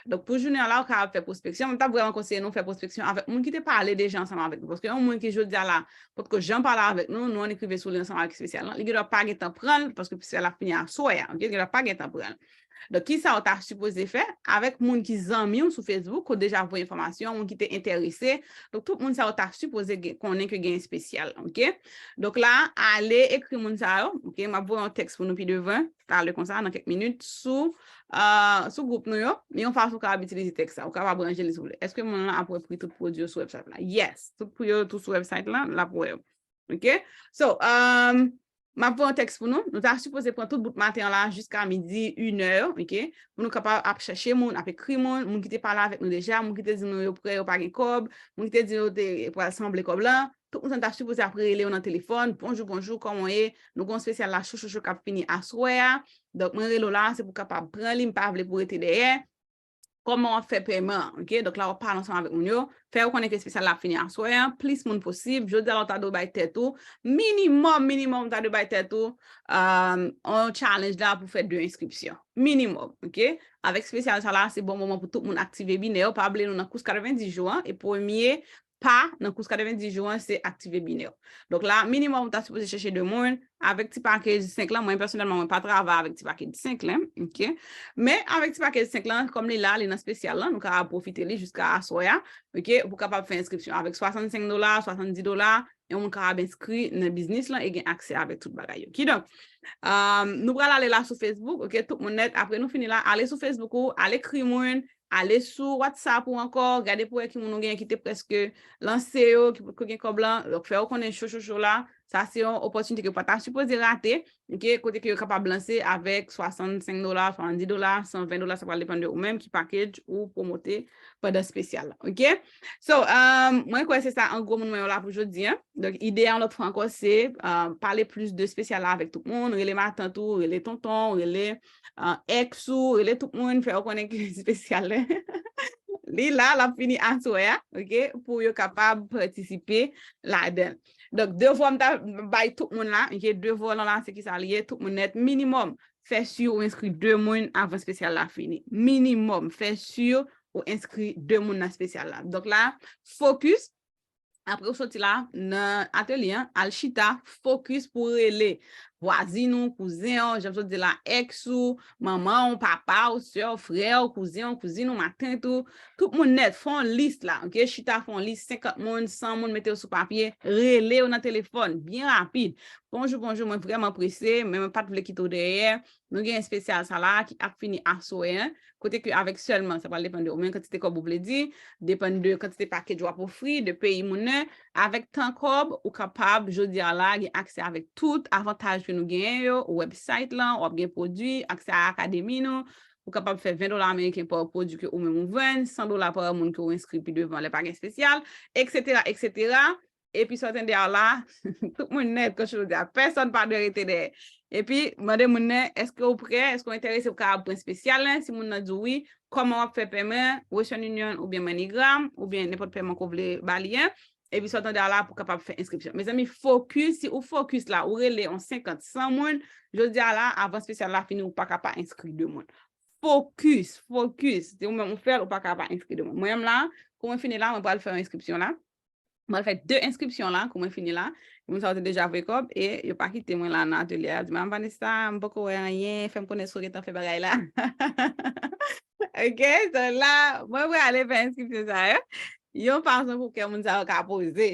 Donk, pou jounen an la, ou kapab fè pwospeksyon. Mwen t ap vrèman konseye nou fè pwospeksyon avèk moun ki te pale deja ansanm avèk nou. Paske yon moun ki jodi a la, potko janm pale avèk nou, nou annik rive sou li ansanm avèk espesyal lan. Li gendwa pa gentan pran l, paske espesyal la fini aswè a, ok? Li gendwa pa gentan pran l. Donk, kisa w ta sipoze fè avèk moun ki zanmi w sou Facebook, ke w deja voye enfòmasyon, moun ki te enterese? Donk, tout moun sa yo ta sipoze gen, konnen ke gen espesyal, ok? Donk la, ale ekri moun sa yo, ok? M ap voye yon tèks pou nou pi devan, talè konsa, nan kèk minit, sou, ah, sou gwoup nou yo, yon fason w kapab itilize tèks sa. Ou kapab ranje li si w vle. Èske moun lan ap wè pri tout pwodui yo sou website la? Yes! Tout pri yo tou sou website la, l ap wè yo. Ok? So, um, m ap voye yon tèks pou nou. Nou ta sipoze pran tout bout maten an la jiska midi, inè, ok? Pou nou kapab ap chèche moun, ap ekri moun, moun ki te pale avèk nou deja, moun ki te di nou yo prè, yo pa gen kòb, moun ki te di yo te pral sanble kòb lan. Tout moun sa ta sipoze ap rele yo nan telefòn, bonjou, bonjou, kòman w ye? Nou gen yon espesyal la, cho, cho, cho, k ap fini aswè a. Donk, mwen rele w la, se pou w kapab pran li, m pa vle pou w rete dèyè. Kòman w ap fè pèman an, ok? Donk la, w ap pale ansanm avèk moun yo, fè yo konnen ke espesyal la ap fini aswè an, plis moun posib. Jodi a la, w ta dwe bay tèt ou, minimòm, minimòm, w ta dwe bay tèt ou, um, yon challenge la pou fè de enskripsyon. Minimòm, ok? Avèk espesyal sa la, se bon moman pou tout moun aktive binè yo. Pa bliye nou nan kous katrevenndis jou an, e premye pa nan kous katrevenndis jou an, se aktive binè yo. Donk la, minimòm, ou ta sipoze chèche de moun, avèk ti package senk lan, mwen pèsonèlman, mwen pa travay avèk ti package senk lan, ok? Men avèk ti package senk lan, kòm li la, li nan espesyal lan, nou kapab pwofite li jiska aswè a, ok? Pou kapab fè enskripsyon avèk swasannsenk dola, swasanndis dola, yon moun kapab enskri nan biznis lan e gen aksè avèk tout bagay yo. Kidonk, um, nou pral ale la sou Facebook, ok? Tout moun nèt, apre nou fini la, ale sou Facebook ou, al ekri moun, ale sou WhatsApp ou ankò, gade pou wè ki moun ou gen ki te prèske lanse yo, ki potko gen kòb lan, donk fè yo konnen cho, cho, cho la. Sa se yon opòtinite ke w pa ta sipoze rate, ok, kote ke yo kapab lanse avèk swasannsenk dola, swasanndis dola, sanven dola, sa pral depann de ou menm ki package ou pwomote pandan espesyal la, ok? So, um, mwen kwè se sa an gwo moun mwen yo la pou jodi a. Donk, ide a yon lòt fwa ankò se, um, pale plis de espesyal la avèk tout moun, rele matant ou, rele tonton, rele, uh, ex ou, rele tout moun, fè yo konnen ke espesyal la. Li la, l ap fini aswè a, ok? Pou yo kapab patisipe ladan l. Donk, devwa m ta bay tout moun la, ok, devwa lan la, se ki sa li ye, tout moun nèt, minimòm, fè si ou enskri de moun avan espesyal la fini. Minimòm, fè si ou enskri de moun nan espesyal la. Donk la, focus, apre ou soti la, nan atelye an, al chita, focus pou rele vwazin ou, kouzen ou, jan m sot di la, ex ou, manman ou, papa ou, sè ou, frè ou, kouzen ou, kouzin ou, matant ou, tout moun nèt, fè yon lis la, ok? Chita, fè yon lis, senkant moun, san moun, mete yo sou papye, rele yo nan telefòn, byen rapid. Bonjou, bonjou, mwen vrèman prese, men mwen pa t vle kite w dèyè. Nou gen espesyal sa la ki ap fini aswè an, kote ke avèk sèlman, sa pral depann de ou menm kantite kòb ou vle di, depann de kantite package w ap ofri, de peyi moun nan, avèk tan kòb, ou kapab, jodi a la, gen aksè avèk tout avantaj ke nou genyen yo, website lan, w ap gen pwodui, aksè a akademi nou, ou kapab fè ven dola ameriken pa pwodui ke ou menm ou vann, san dola pa moun ke ou enskri pi devan lè pa gen espesyal, et cetera, et cetera. Epi sa w tande a la, tout moun nèt, kòm jodi a, pèsòn pa dwe rete dèyè. Epi, mande moun nan, èske ou prè, èske ou enterese pou kapab pran espesyal lan? Si moun nan di w wi, kòman w ap fè pèman? Western Union oubyen MoneyGram, oubyen nenpòt pèman ke w vle ba li an. Epi sa w tande a la pou kapab fè enskripsyon. Mezanmi, focus, si ou focus la, ou rele yon senkant, san moun, jodi a la, avan espesyal la fini, ou pa ka pa enskri de moun. Focus, focus. Si ou menm ou fè l, ou pa ka pa enskri de moun. Mwen menm la, kou mwen fini la, mwen pral fè yon enskripsyon la. Mwen fè de enskripsyon la, kou mwen fini la. Moun sa yo te deja voye kòb e yo pa kite mwen la nan atelye a. Yo di, "Madam Vanessa, m poko wè anyen, fè m konnen si w gentan fè bagay la." Ok, so la, mwen prale fè enskripsyon sa yo. Yon fason pou kè moun sa yo ka poze.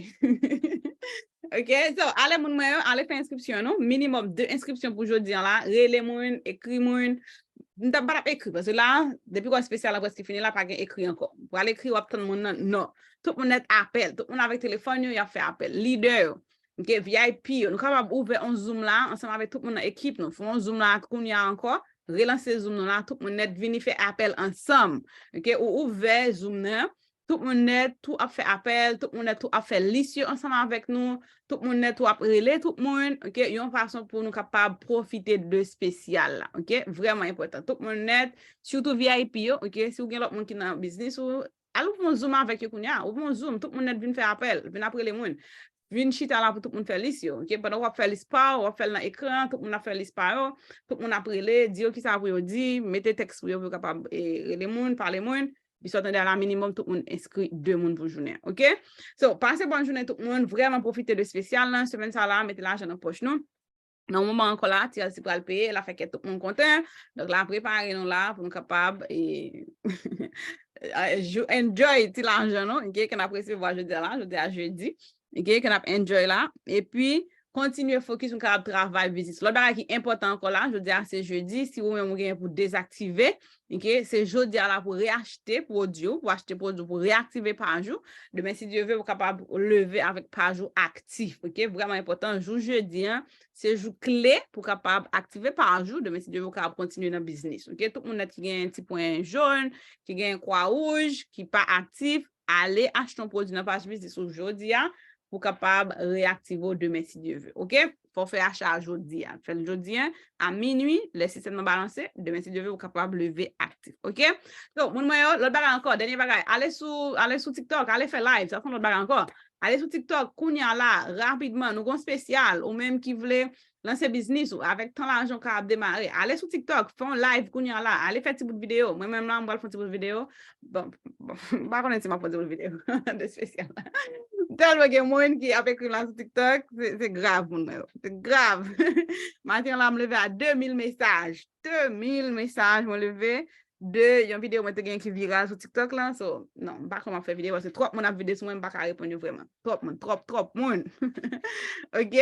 Ok, so, ale moun mwen yo, ale fè enskripsyon nou. Minimòm de enskripsyon pou jodi an la. Rele moun, ekri moun. M t ap, pa t ap ekri, paske la, depi kò espesyal la prèske fini la, pa gen ekri ankò. Pou al ekri, w ap tann moun nan, non. Tout moun nèt apèl. Tout moun avèk telefòn yo, y ap fè apèl. Lidè yo, ok, V I P yo. Nou kapab ouvè yon Zoom la, ansanm avèk tout moun nan ekip nou. Fè yon Zoom la kounye a ankò. Relanse Zoom nou la, tout moun nèt vini fè apèl ansanm. Ok, ou ouvè Zoom nan, tout moun nèt tou ap fè apèl, tout moun nèt tou ap fè lis yo ansanm avèk nou, tout moun nèt tou ap rele tout moun, ok, yon fason pou nou kapab pwofite de espesyal la, ok? Vrèman enpòtan. Tout moun nèt, sitou V I P yo, ok? Si w gen lòt moun ki nan biznis ou, al ouvri yon Zoom avèk yo kounye a, ouvri yon Zoom, tout moun nèt vin fè apèl, vin ap rele moun. Vin chita la pou tout moun fè lis yo, ok? Pandan w ap fè lis pa w, w ap fè l nan ekran, tout moun ap fè lis pa yo, tout moun ap rele, di yo kisa pou yo di, mete tèks pou yo, pou yo kapab, eh, rele moun, pale moun. Epi sa w tande a la, minimòm tout moun enskri de moun pou jounen an, ok? So, pase bòn jounen tout moun, vrèman pwofite de espesyal lan, semèn sa la, mete lajan nan pòch nou. Nan yon moman ankò la, T L C pral peye, l ap fè kè tout moun kontan. Donk, l ap prepare nou la pou nou kapab, eh, jou-, enjoy ti lajan nou, ok, ke n ap resevwa jodi a la, jodi a jedi, ok, ke n ap enjoy la. Epi, kontinye fokis, nou kapab travay biznis. Lòt bagay ki enpòtan ankò la, jodi a se jedi, si ou menm ou genyen pou dezaktive, ok, se jodi a la pou reyachte pwodui w, pou achte pwodui w, pou reaktive paj ou. Demen, si Dye vle, ou kapab leve avèk paj ou aktif, ok? Vrèman enpòtan, jou jedi an, se jou kle pou kapab aktive paj ou. Demen, si Dye vle, ou kapab kontinye nan biznis, ok? Tout moun nèt ki gen ti pwen jòn, ki gen kwa wouj, ki pa aktif, ale achte yon pwodui nan paj biznis ou jodi a pou kapab reaktive w demen si Dye vle, ok? Fò w fè acha a jodi a. Fè l jodi a, a minui, lè sistèm nan balanse, demen si Dye vle, ou kapab leve aktif, ok? So, moun mwen yo, lòt bagay ankò, dènye bagay, ale sou, ale sou TikTok, ale fè live, sa se yon lòt bagay ankò. Ale sou TikTok, kounye a la, rapidman, nou gon espesyal, ou menm ki vle lanse biznis ou, avèk tan lajan ou kapab demare. Ale sou TikTok, fè yon live kounye a la, ale fè ti bout videyo. Mwen menm la, m pral fè yon ti bout videyo. Bon, bon, m pa konnen si m ap fè yon ti bout videyo de espesyal la. Tèlman gen moun ki ap ekri m la sou TikTok, se, se grav, moun mwen yo. Se grav. Maten an la, m leve a de mil mesaj. De mil mesaj mwen leve de yon videyo mwen te gen ki viral sou TikTok lan. So, non, m pa kwè m ap fè videyo paske twòp moun ap vide sou mwen, m pa ka reponn yo vrèman. Twòp moun, twòp, twòp moun. Ok?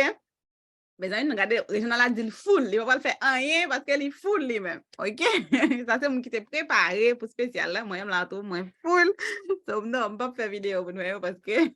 Mezanmi, nou gade, Reginald la di l full, li pa pral fè anyen paske li full li menm. Ok? Sa se moun ki te prepare pou espesyal la, mwen menm la tou, mwen full. So, non, m p ap fè videyo pou nou yo paske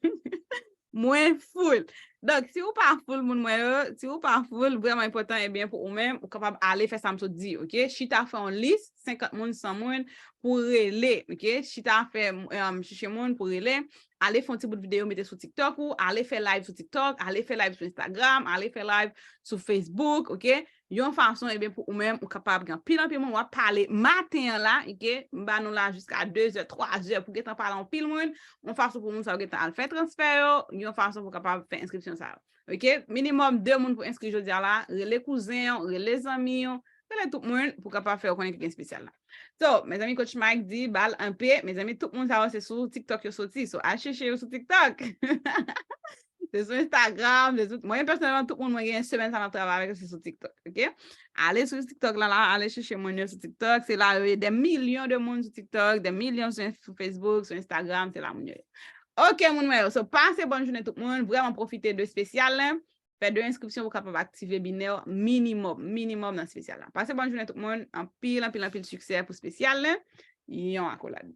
mwen full. Donk, si ou pa full, moun mwen yo, si ou pa full, vrèman enpòtan, ebyen, pou ou menm, ou kapab ale fè sa m sot di, ok? Chita fè yon lis, senkant moun, san moun, pou rele, ok? Chita fè, um, chèche moun pou rele, ale fè yon ti bout videyo, mete sou TikTok ou, ale fè live sou TikTok, ale fè live sou Instagram, ale fè live sou Facebook, ok? Yon fason, ebyen, pou ou menm, ou kapab gen anpil, anpil moun, w ap pale maten an la, ok? M ba nou la jiska de zè, twa zè, pou gentan pale anpil moun, yon fason pou moun sa yo gentan al fè transfè yo, yon fason pou kapab fè enskripsyon sa yo. Ok, minimòm de moun pou enskri jodi a la. Rele kouzen w, rele zanmi w, rele tout moun pou kapab fè yo konnen ke gen espesyal la. So, mezanmi, Coach Mike di bal anpe. Mezanmi, tout moun sa yo se sou TikTok yo soti. So, al chèche yo sou TikTok. Se sou Instagram, se sou, mwen pèsonèlman, tout moun mwen gen semèn sa m ap travay avèk yo, se sou TikTok, ok? Ale sou TikTok la, la, ale chèche moun yo sou TikTok, se la yo ye, des millions de moun sou TikTok, des millions sou, sou Facebook, sou Instagram, se la moun yo ye. Ok, moun mwen yo, so pase bòn jounen tout moun, vrèman pwofite de espesyal la, fè de enskripsyon pou kapab aktive binè w minimòm, minimòm nan espesyal la. Pase bòn jounen tout moun, anpil, anpil, anpil siksè pou espesyal la, yon akolad.